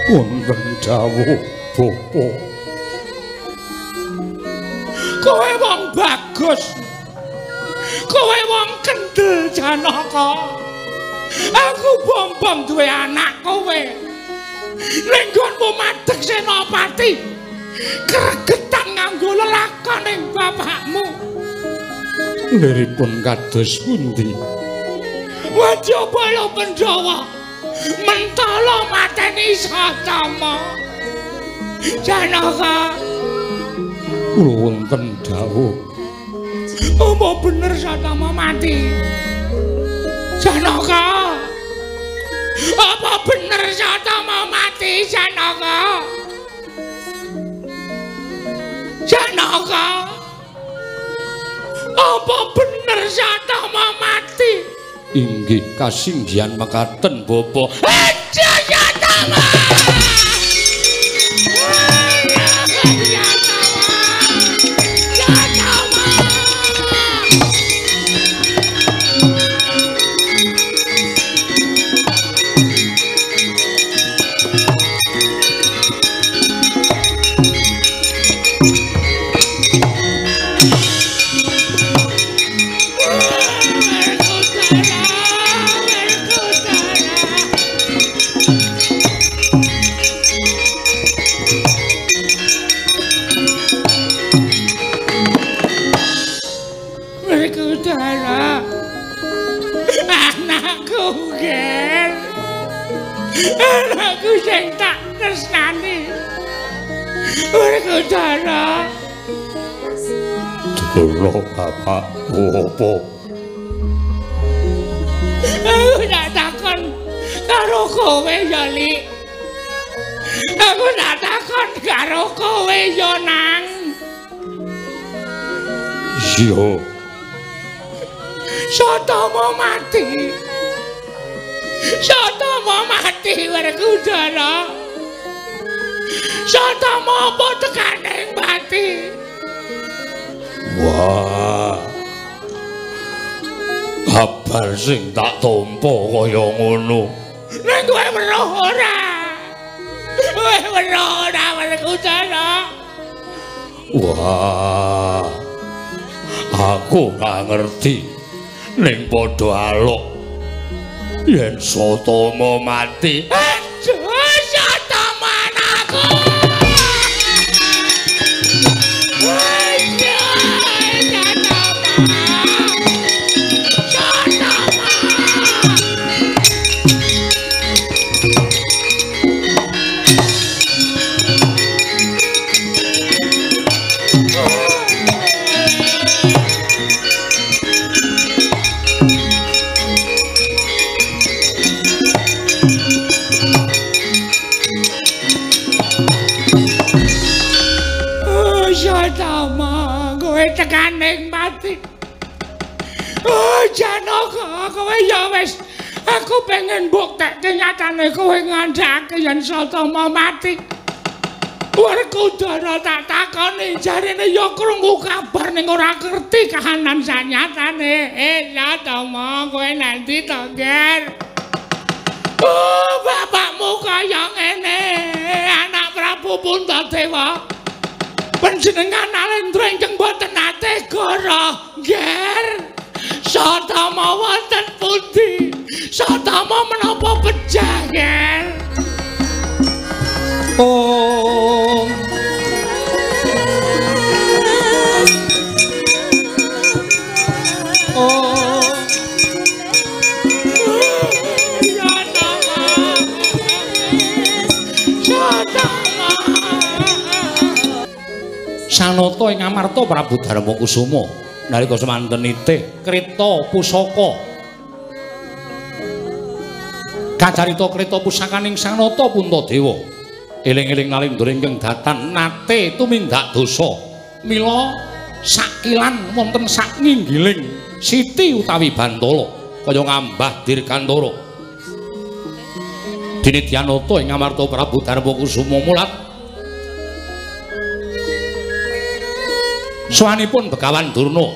Wonten dawuh bapa. Kowe wong bagus. Kowe wong kendel Janaka. Aku bombong duwe anak kowe. Ning nggonmu madeg senopati. Gregetan nganggo lelakon ning bapakmu. Liripun kados pundi? Wadyabala Pandhawa mentala mateni Satama. Janaka, kula wonten dawuh. Apa bener Satama mati? Janaka, apa bener Satama mati? Janaka, Janaka, apa bener Satama mati? Inggih kasinggihan mekaten bapa. Aja Satama. Anakku, Ger. Anakku sing tak tresnani. Werkudara. Dolo bapak opo? Aku tak takon karo kowe ya, Lik. Aku tak takon karo kowe ya, Nang. Iya. Satama mati. Satama mati Werkudara. Satama apa tekane mati? Wah. Kabar sing tak tampa kaya ngono. Ning kowe weruh ora? Kowe weruh ora Werkudara? Wah. Aku ora ngerti. Ning padha alok yen Satama mati. Aduh, Satama anakku. Aduh, Satama. Satama. Aku pengen mbuktekke nyatane kowe ngandhake yen Satama mati. Werkudara tak takoni jarene ya krungu kabar ning ora ngerti kahanan sanyatane. Satama kowe nanti to, Ger? Oh, bapakmu kaya ngene, anak Prabu Puntadewa. Panjenengan Nalendra ingkang boten nate goro, Ger. Satama wonten pundi? Satama menapa pejah, Ger? Oh. Oh. Satama. Satama. Sanata ing amarta Prabu Darmakusuma nalika semanten nitih kreta pusaka. Kacarita kreta pusakaning Sanata Puntadewa. Eling-eling Nalendra ingkang datan nate tumindak dosa. Mila sakilan wonten saknginggiling siti utawi bantala kaya ngambah dirgantara. Dene Dyanata ing amarta Prabu Darmakusuma mulat sowanipun Begawan Durna.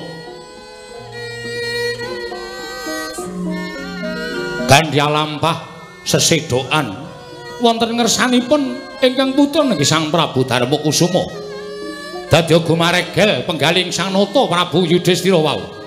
Gandhi lampah sesedokan wonten ngersanipun ingkang putra nggih Sang Prabu Darmakusuma. Dadi gumaregel penggaling Sanata Prabu Yudhistira wau.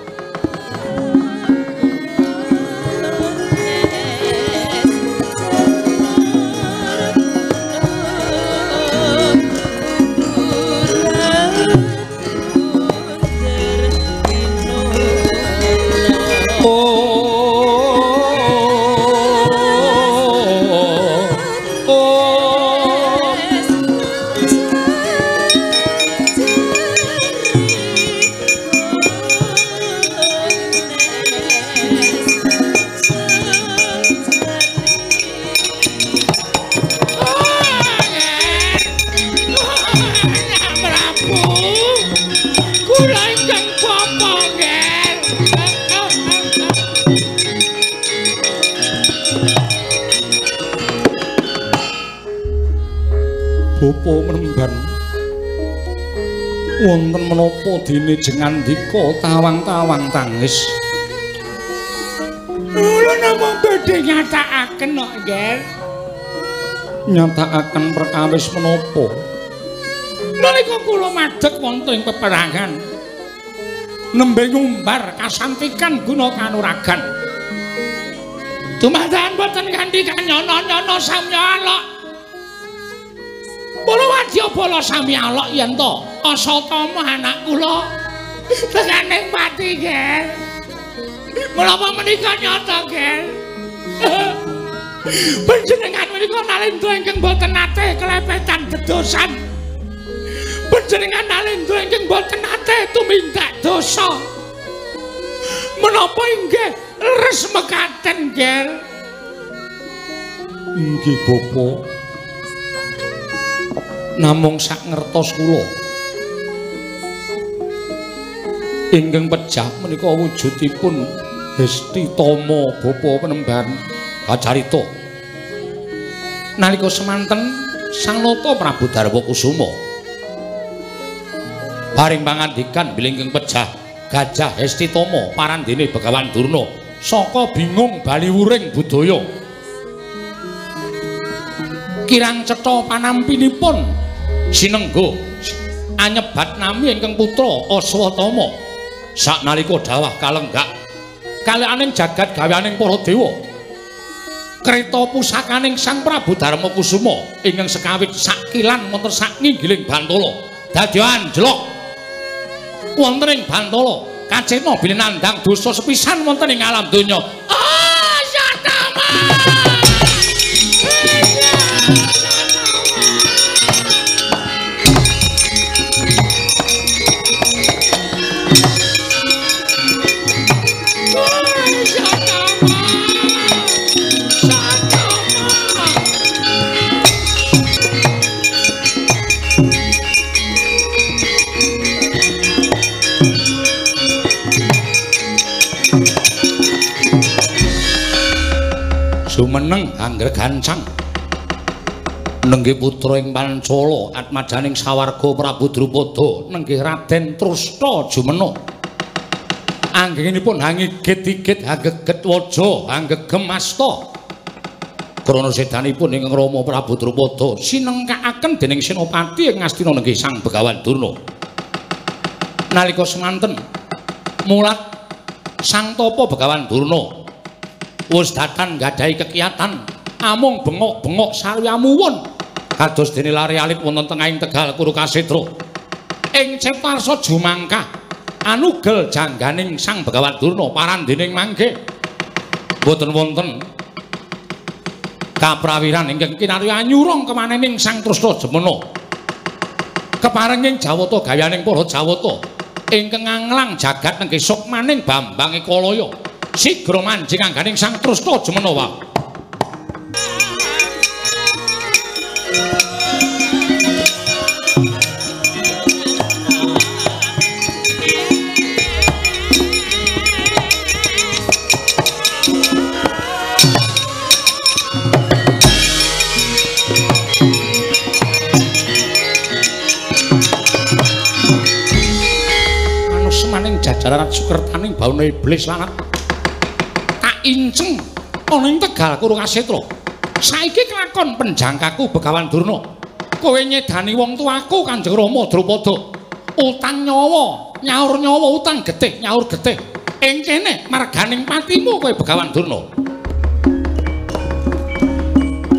Bapa menemban wonten menapa dene jengandika tawang-tawang tangis. Kula namung badhe nyatakaken kok, Nger. Nyatakaken perkawis menapa? Nalika kula madheg wonten ing peperangan nembe ngumbar kasantikan guna kanuragan. Dumadakan boten kanthi kanyono-nyono samya alok. Para wadyabala sami alok yen to Asatama anak kula tekaning pati, Ger. Menapa menika nyata, Ger? Panjenengan menika Nalendra ingkang boten nate kelepetan dedosan. Panjenengan Nalendra ingkang boten nate tumindak dosa. Menapa inggih leres mekaten, Ger? Inggih, Bapak. Namung sak ngertos kula ingkang pejah menika wujudipun Hesti Tama Bapa penemban kacarita. Nalika semanten Sanata Prabu Darmakusuma paring pangandikan bilih ingkang pejah Gajah Hesti Tama parandene Begawan Durna saka bingung baliwuring budaya. Kirang cetha panampinipun sinengga anyebat nami ingkang putra Aswatama saknalika dawah kalenggak kalyaning jagat gaweaning para dewa. Kreta pusakaning Sang Prabu Darmakusuma ingkang sekawit sakilan wonten saknginggiling bantala dadi anjlok wonten ing bantala kacena bilih nandhang dosa sepisan wonten ing alam donya. Aswatama! Satama. Jumeneng angger gancang nenggih putra ing Pancala atmajaning sawarga Prabu Drupada nenggih Raden Trusta jumena. Anggenipun hangigit-igit hanggeget waja hanggegem asta. Krana sedanipun ingkang Rama Prabu Drupada sinengkakaken dening Senopati ing Ngastina nenggih Sang Begawan Durna. Nalika semanten mulat Sang Tapa Begawan Durna wis datan nggadahi kekiyatan amung bengok-bengok saryamuwun kados dene lare alit wonten tengahing Tegal Kurukasetra. Ing Ciptarsa jumangkah anugel jangganing Sang Begawan Durna parandening mangke boten wonten kaprawiran ingkang kinarya nyurung kemanening Sang Trusta Jemena. Keparenging Jawata gayaning para Jawata ingkang nganglang jagat nenggih sukmaning Bambang Ekalaya sigra manjing angganing Sang Trusta Jemena wae. Jajaran sukertaning bawana iblis lanat tak inceng ana ing Tegal Kurukasetra. Saiki kelakon penjangkaku Begawan Durna. Kowe nyedani wong tuaku Kanjeng Rama Drupada. Utang nyawa, nyaur nyawa, utang getih, nyaur getih. Ing kene marganing patimu kowe Begawan Durna.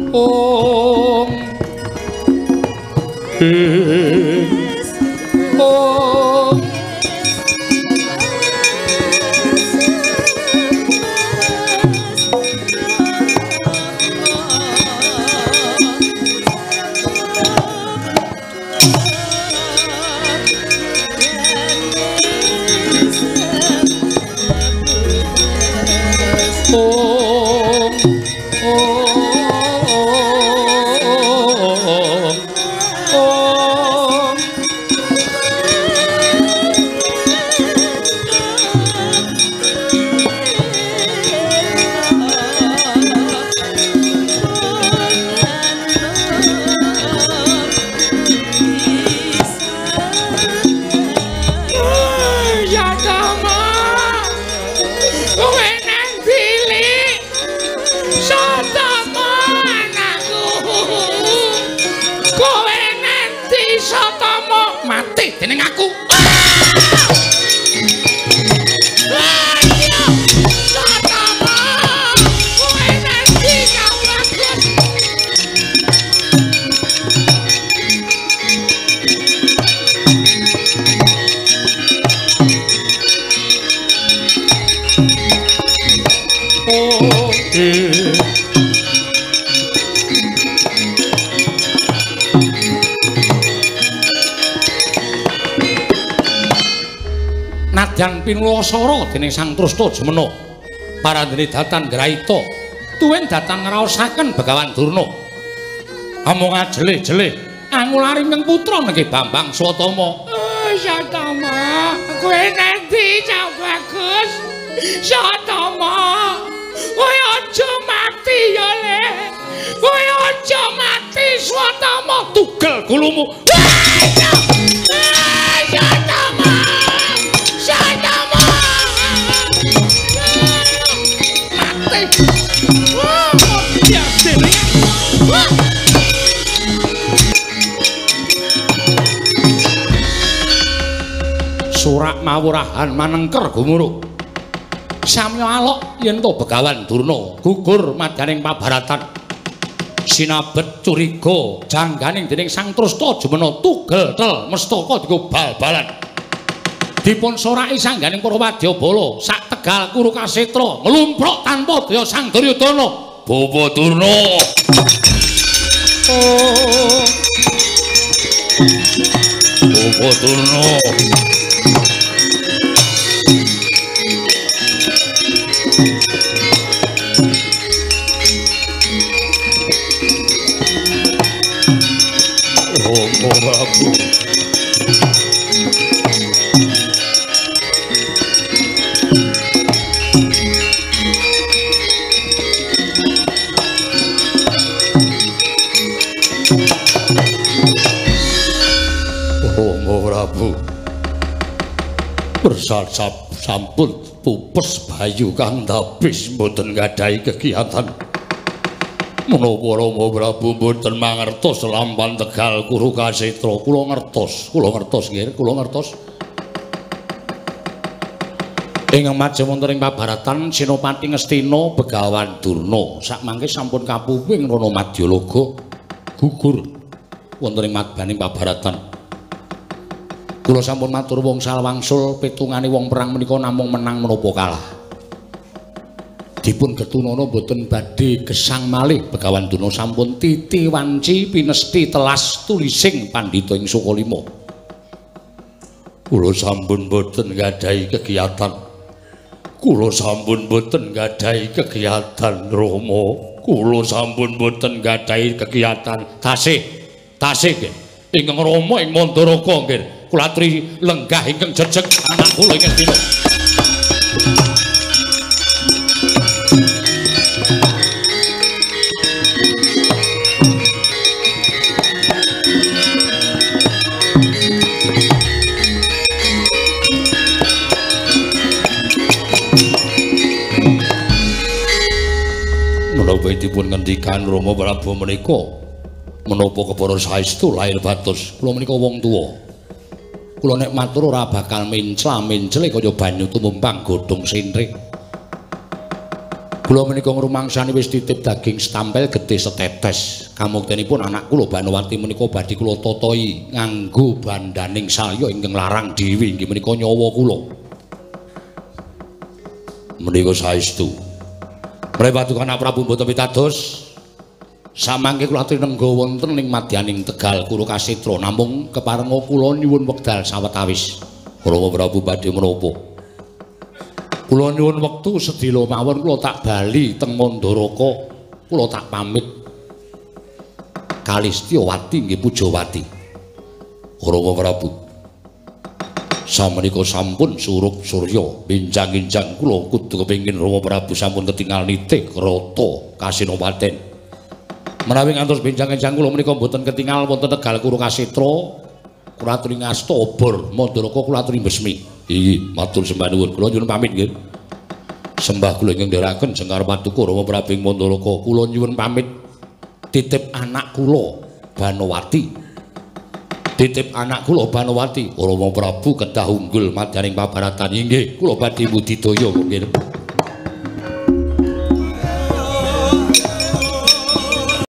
Ong ong Nadyan pinulasara dening Sang Trusta Jemena parandene datan ngraita tuwin datan ngraosaken Begawan Durna. Amung ajelih-jelih angulari ing putra nenggih Bambang Swatama. Swatama, kowe nanti cah bagus. Swatama, kowe aja mati ya le. Kowe aja mati Swatama, tugel gulumu. Swatama. Swatama. Mati. Wah, biar dene. Surak mawurahan manengker gumuruh. Samya alok yen to Begawan Durna gugur madyaning pabaratan. Sinabet curiga jangganing dening Sang Trusta Jemena tugel tel mestaka dienggo bal-balan. Dipun soraki sangganing para wadyabala sak Tegal Kurukasetra nglumpruk tanpa daya Sang Duryudana. Bawa Durna. Oh. Bawa Durna. Romo Prabu. Prabu. Bersasap sampun pupes bayu kang dabis mboten nggadahi kegiatan. Menapa Rama Prabu mboten mangertos lampan Tegal Kurukasetra? Kula ngertos nggih, kula ngertos. Ing maja wonten ing pabaratan Senopati Ngastina Begawan Durna sakmangke sampun kapuwing Rana Madyalaga gugur wonten ing madbaning pabaratan. Kula sampun matur wngsal wangsul pitungane wong perang menika namung menang menapa kalah. Dipun getunana mboten badhe gesang malih Begawan Durna sampun titi wanci pinesti telas tulising pandhita ing Sukalima. Kula sampun mboten nggadahi kegiatan. Kula sampun mboten nggadahi kegiatan Rama. Kula sampun mboten nggadahi kegiatan. Tasih, tasih nggih. Ingkang Rama ing Mandaraka nggih. Kula aturi lenggah ingkang jejeg anak kula ing Ngastina. Menapa dipun ngendikan Rama Prabu menika menapa kepara saestu lair batos kula menika wong tuwa. Kula nek matur ora bakal mencla-mencle kaya banyu tumumpang godhong sentrik. Kula menika ngrumangsani wis titip daging setampel getih setetes. Kamuktenipun anak kula Banowati menika badhe kula tatahi nganggo bandaning salya ingkang larang dhewe inggih menika nyawa kula. Menika saestu. Menawi paduka Prabu mboten pitados, samangke kula aturi nengga wonten ing madyaning Tegal Kurukasetra namung keparenga kula nyuwun wekdal sawetawis. Rama Prabu badhe menapa? Kula nyuwun wektu sedhela mawon kula tak bali teng Mandaraka, kula tak pamit. Kalistyawati nggih Pujawati. Rama Prabu, samenika sampun surup surya binjang-injang kula kudu kepengin Rama Prabu sampun ketingal nitih krata Kasinopaten. Menawi ngantos benjang-enjang kula menika mboten ketingal wonten Tegal Kurukasetra, kula aturi ngasta obor Mandaraka kula aturi besmi. Inggih, matur sembah nuwun. Kula nyuwun pamit nggih. Sembah kula ingkang ndherekaken jengkar paduka Rama Prabu ing Mandaraka, kula nyuwun pamit titip anak kula Banowati. Titip anak kula Banowati. Rama Prabu kedah unggul madyaning pabaratan. Inggih, kula badhe budidaya nggih.